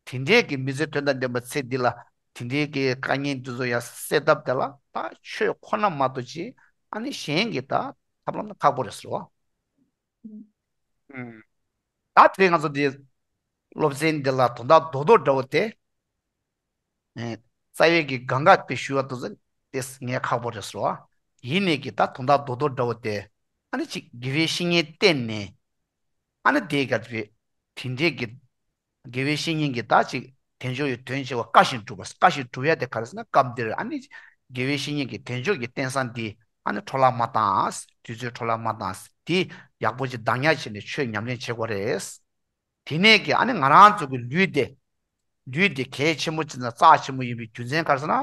དེ་འདྲའི་གི་མི་ཚེ་དོན་དང་ལྡན་པ་ཚེ་འདི་ལ་དེ་འདྲའི་གི་དཀའ་ངལ་འདི་ཚོ་ཡང་སེལ་ཐབས་དེ་ལ་ད་ཆོས་ཁོ་ན་མ་གཏོགས་ཅིག་ཨ་ནི་གཞན་གྱི་ད་ཐབས་ལམ་ཁག་པོ་རེད་ཟེར་བ། ཨུམ། ད་དེ་རིང་ང་ཚོ་འདི་སློབ་ཚན་འདི་ལ་དོན་དག་རྡོག་རྡོག་འདྲ་བོ་དེ། ཨེ། རྩ་བའི་གི་གང་ག་དེ་ཞུ་བ་དེ་ཚོ་དེ་ངས་ཁག་པོ་རེད་ཟེར་བ། ཡིན་ནའི་གི་ད་དོན་དག་རྡོག་རྡོག་འདྲ་བོ་དེ། ཨ་ནི་ཅིག་དགེ་བའི་བཤེས་གཉེན་བསྟེན་ནས། ཨ་ནི་དེ་ག་དེ་དེ་འདྲའི་གི་དགེ་བའི་བཤེས་གཉེན་གྱིས་ད་ཅིག་དལ་འབྱོར་ཡི་དོན་བྱེད་པ་བཀའ་བཞིན་སྒྲུབ་པ། བཀའ་བཞིན་སྒྲུབ་ཡ་དེ་ག་རེ་ཟེར་ན་སྐབས་འདིར་ཨ་ནི་དགེ་བའི་བཤེས་གཉེན་གྱིས་དལ་འབྱོར་གྱི་རྟེན་བཟང་འདི་ཨ་ནི་འཕྲོ་བརླག་མ་བཏང་། དུས་ཚོད་འཕྲོ་བརླག་མ་བཏང་། དེ་ཡག་པོ་ཅིག་བདག་ཉར་བྱས་ནས་ཆོས་ཉམས་ལེན་བྱེད་དགོས་རེད། དེ་ནས་ཀྱི་ཨ་ནི་ང་རང་ཚོ་གི་ལུས་དེ། ལུས་དེ་གལ་ཆེན་པོ་ཅིག་དང་རྩ་ཆེན་པོ་ཡིན་པའི་རྒྱུ་མཚན་ག་རེ་ཟེར་ན།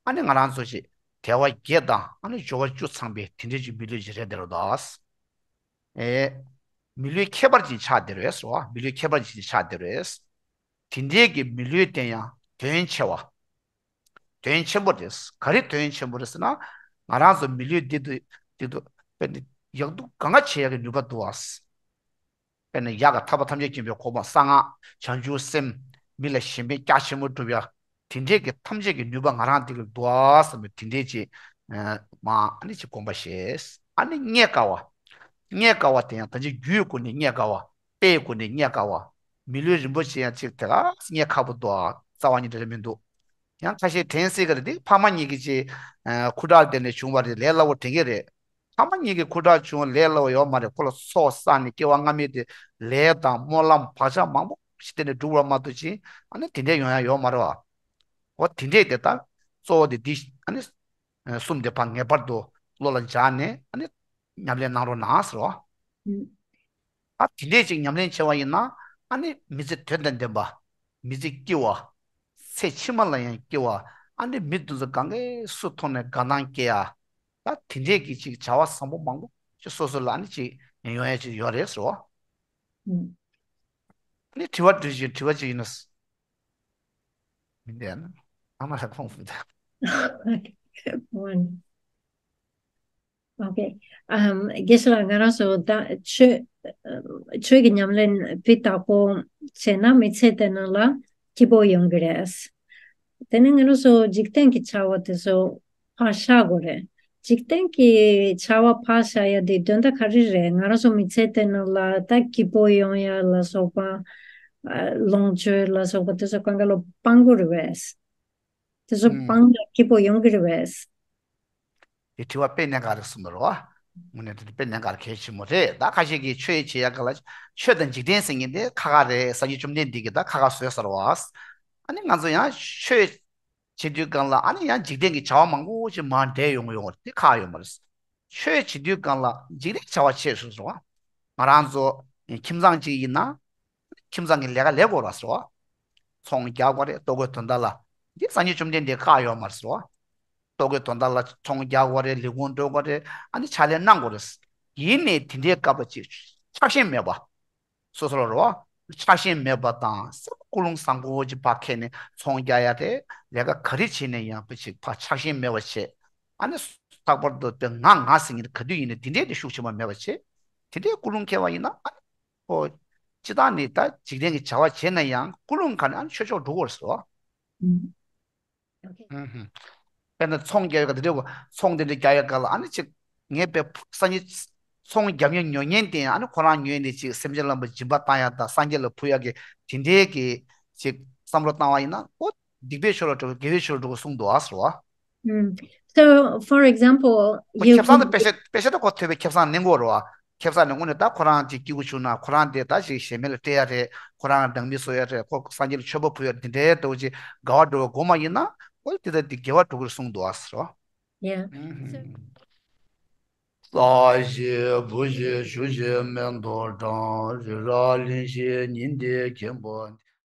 ཨ་ནི་ང་རང་ཚོ་ཞིག་དལ་བ་བརྒྱད་དང་ཨ་ནི་འབྱོར་བ་བཅུ་ཚང་བའི་དེ་འདྲའི་ཅིག་མི་ལུས་ཅིག་རེད་དེ་རེད་ད། ཨེ། མི་ལུས་ཁྱད་པར་ཅན་ཆགས་བསྡད་རེད་ཟེར་བ། མི་ལུས་ཁྱད་པར་ཅན་ཆགས་བསྡད་རེད། དེ་འདྲའི་གི་མི་ལུས་དེ་ཡང་དོན་ཆེ་བ། དོན་ཆེན་པོ་རེད། ག་རེ་དོན་ཆེན་པོ་རེད་ཟེར་ན། ང་རང་ཚོ་མི་ལུས་འདི་དུ་འདི་དུ་དཔེར་ན་ཡག་སྡུག་གང་ག་བྱེད་ཡག་གི་ནུས་པ་འདུག་ཨ། དཔེར་ན་ཡག་ག་ཐར་པ་ཐམས་ཅད་མཁྱེན་པའི་གོ་འཕང་གསང་སྔགས་བྱང་ཆུབ་སེམས་མི་ལ་གཞན་ཕན་རྒྱ་ཆེན་པོ་སྒྲུབ་ཡག་དེ་འདྲས་ཀྱི་ཐམས་ཅད་ཀྱི་ནུས་པ་ང་རང་འདི་གི་འདུག་ཨ་བསམ་པའི་དེ་འདྲས་ཀྱི་མ་ཨ་ནི་ཅིག་དགོངས་པ་བཞེས། ཨ་ནི་རྙེད་དཀའ་བ། རྙེད་དཀའ་བ་དེ་ཡང་ད་ཅི་རྒྱུའི་སྒོ་ནས་རྙེད་དཀའ་བ། དཔེའི་སྒོ་ནས་རྙེད་དཀའ་བ། མི་ལུས་རིན་པོ་ཆེ་ཡང་ཅིག་དེ་ག་རྙེད་ཁག་པོ་འདུག་ཨ། རྩ་བ་ཉིད་དུ་རེད་མི་འདུག་ཡང་ཁ་ཤས་དྲན་སྲིད་ཀྱི་རེད་དེ། ཕ་མ་གཉིས་ཀྱིས་ཅིག་ཁུ་ཁྲག་དེ་ནས་བྱུང་བ་རེད། ལས་སླ་བོ་དྲན་གྱི་རེད། ཕ་མ་གཉིས་ཀྱི་ཁུ་ཁྲག་བྱུང་ལས་སླ་བོ་ཡོད་མ་རེད། ཁོ་ལ་ཚོགས་བསགས་ནས་སྐྱེ་བ་སྔ་མའི་དེ་ལས་དང་སྨོན་ལམ་བག་ཆགས་མང་པོ་ཞིག་དེ་ནས་སྒྲུབ་པ་མ་གཏོགས་ཅིག་ཨ་ནི་དེ་འདྲས་ཡོང་ཡ་ཡོད་མ་རེད་བ། འོ་དེ་འདྲས་དེ་ལྟར་གཙོ་བོ་དེ་འདི་ཨ་ནི་གསུམ་དེ་ཕར་ངེས་པར་དུ་བློ་ལ་འཇགས་ནས་ཨ་ནི་ཉམས་ལེན་གནང་རོགས་གནང་ཟེར་བ། ཨ་དེ་འདྲས་ཅིག་ཉམས་ལེན་བྱས་པ་ཡིན་ན་ཨ་ནི་མི་ཚེ་དོན་དང་ལྡན་པ། མི་ཚེ་སྐྱིད་པ། ཚེ་ཕྱི་མ་ལ་ཡང་སྐྱིད་པ། ཨ་ནི་མི་དེ་ཚོ་གང་གས་སུ་མཐོང་ནས་དགའ་སྣང་སྐྱེ་ཡ། ད་དེ་འདྲས་ཀྱི་ཅིག་བྱ་བ་བཟང་པོ་མང་པོ་ཅིག་སོ་སོ་ལ་ཨ་ནི་ཅིག་ཡོང་ཡ་ཅིག་ཡོད་རེད་ཟེར་བ། ཨ་ནི་དྲི་བ་འདྲི་བཞིན་དྲི་བ་ཅིག་ཡིན་ན། མི་འདས་ན་ཨ་མ་ལ་ཁོང་ཕུད་ད། ཨོ་ཁེ། ཨམ། དགེ་བཤེས་ལགས། ང་རང་ཚོ་ད་ཆོས་ཆོས་ཀྱི་ཉམས་ལེན་སྤུས་དག་པོ་བྱས་ན་མི་ཚེ་དེ་ནང་ལ་སྐྱིད་པོ་ཡོང་གི་རེད། དེ་ནས་ང་རང་ཚོ་འཇིག་རྟེན་གྱི་བྱ་བ་དེ་ཚོ་ཕར་བཞག་དགོས་རེད། འཇིག་རྟེན་གྱི་བྱ་བ་ཕར་བཞག་ཡ་དེ་དོན་དག་ག་རེ་རེད། ང་རང་ཚོ་མི་ཚེ་དེ་ནང་ལ་ད་སྐྱིད་པོ་ཡོང་ཡ་ལ་སོགས་པ། ཨ། ལོངས་སྤྱོད་ལ་སོགས་པ་དེ་ཚོ་གང་ག་ལ་སྤང་དགོས་རེད་པས། དེ་ཚོ་ཨུམ། སྤང་ན་སྐྱིད་པོ་ཡོང་གི་རེད་པས། དེ་དྲི་བ་དཔེ་གནད་འགག་རེད་གསུངས་པ་རེད་བ། དངོས་གནས་དེ་དཔེ་གནད་འགག་གལ་ཆེན་པོ་རེད། ད་ཁ་ཤས་ཀྱིས་ཆོས་བྱེད་ཡག་ག་ལ་ཆོས་དང་འཇིག་རྟེན་ཟེར་མཁན་དེ་ཁག་ཁག་རེད། སངས་རྒྱས་བཅོམ་ལྡན་འདས་ཀྱིས་ད་ཁག་ཁག་བཟོས་ཚར་བ། ཨ་ནི་ང་ཚོ་ཡང་ཆོས་བྱེད་དུས་སྒང་ལ་ཨ་ནི་ཡང་འཇིག་རྟེན་གྱི་བྱ་བ་མང་པོ་ཞིག་མར་འདྲེས་ཡོང་གི་ཡོད་རེད། དེ་ཁག་ཡོད་མ་རེད། ཆོས་བྱེད་དུས་སྒང་ལ་འཇིག་རྟེན་བྱ་བ་བྱེད་སོང་ཟེར་བ། ང་རང་ཚོ་ཁྱིམ་ཚང་གཅིག་ཡིན་ན། ཁྱིམ་ཚང་གི་ལས་ཀ་ལས་དགོས་ར་ཟེར་བ། ཚོང་རྒྱག་དགོས་རེད། ལྟོ་གོས་དོན་དག་ལ། འདི་སངས་རྒྱས་བཅོམ་ལྡན་འདས་ཁག་ཡོད་མ་རེད་ཟེར་བ། ལྟོ་གོས་དོན་དག་ལ་ཚོང་རྒྱག་དགོས་རེད། ལས་ཁུངས་འགྲོ་དགོས་རེད། ཨ་ནི་ཕྱག་ལས་གནང་དགོས་རེད། ཡིན་ནའི་དེ་འདྲའི་སྐབས་ལ་ཅིག་ཆགས་ཞེན་མེད་པ། སོ་སོ་ལ་རེད་བ། ཆགས་ཞེན་མེད་པ་དང་སེམས་ཀུན་སློང་བཟང་པོ་ཅིག་ཕར་འཁྱེར་ནས་ཚོང་རྒྱག་ཡ་དེ། ལས་ཀ་ག་རེ་བྱེད་ནས་ཡང་ཕར་ཅིག་ཕར་ཆགས་ཞེན་མེད་པ་བྱེད། ཨ་ནི་ལྷག་པར་དུ་དེ་ང་ང་ཟེར་མཁན་ག་དུས་ཡིན་ནའི་དེ་འདྲའི་དེ་ཤུགས་ཆེན་པོ་མེད་པ་བྱེད། དེ་འདྲའི་ཀུན་སློང་འཁྱེར་བ་ཡིན་ན་ཨ་ནི། ཨོ། སྤྱིར་བཏང་ནི་ད་འཇིག་རྟེན་གྱི་བྱ་བ་བྱེད་ན་ཡང་ཀུན་སློང་ག་ནས་ཨ་ནི་ཆོས་ཕྱོགས་འགྲོ་དགོས་རེད་ཟེར་བ། ཨུམ། ཨུམ་ཧུམ། དཔེར་ན་ཚོང་རྒྱག་ཡོད་ག་དེ་འདྲའི་ཚོང་དེ་འདྲ་རྒྱག་ཡོད་ག་ལ་ཨ་ནི་ཅིག་ངས་དཔེ་སངས་རྒྱས་ཚོང་རྒྱག་མཁན་ཉོ་མཁན་དེ་ཨ་ནི་ཁོ་རང་ཉོས་ནས་ཅིག་སེམས་ཅན་ལ་སྦྱིན་པ་བཏང་ཡ་དང་སངས་རྒྱས་ལ་ཕུལ་ཡ་གི་དེ་འདྲའི་གི་ཅིག་བསམ་བློ་བཏང་བ་ཡིན་ན་ཨོ་སྡིག་པའི་ཕྱོགས་ལ་འགྲོ་དགེ་བའི་ཕྱོགས་ལ་འགྲོ་གསུངས་འདུག་ཨ་ཟེར་བ། ཨུམ། So, for example, ཁོ་you ཁེ་བཟང་དུ་can དཔེ་ཆ་དཔེ་ཆ་དུ་ཁོ་ཐོས་པའི་ཁེ་བཟང་ནི་མགོ་རུ་བ། ཁེ་བཟང་ནི་དངོས་གནས་ད་ཁོ་རང་ཅིག་སྐྱིད་པོ་བྱུང་ན་ཁོ་རང་དེ་ད་ཅིག་གཞན་མི་ལ་སྤྲད་ཡ་རེད། ཁོ་རང་སྦྲང་མི་བཟོ་ཡ་རེད། ཁོ་སངས་རྒྱས་ལ་མཆོད་པ་ཕུལ་ཡ་དེ་འདྲའི་ད་ཅིག་དགའ་བ་འགྲོ་བའི་སྒོ་མ་ཡིན་ན་ཨོ་དེ་ད་དེ་དགེ་བ་འགྲོ་གི་རེད་གསུངས་འདུག་ཨ་ཟེར་བ། Yeah. ཨུམ། ས་གཞི་བུ་གཞི་ཆུ་གཞི་མེ་ཏོག་གྲང་། རི་རབ་གླིང་བཞི་ཉི་ཟླའི་ཁྱད་པར།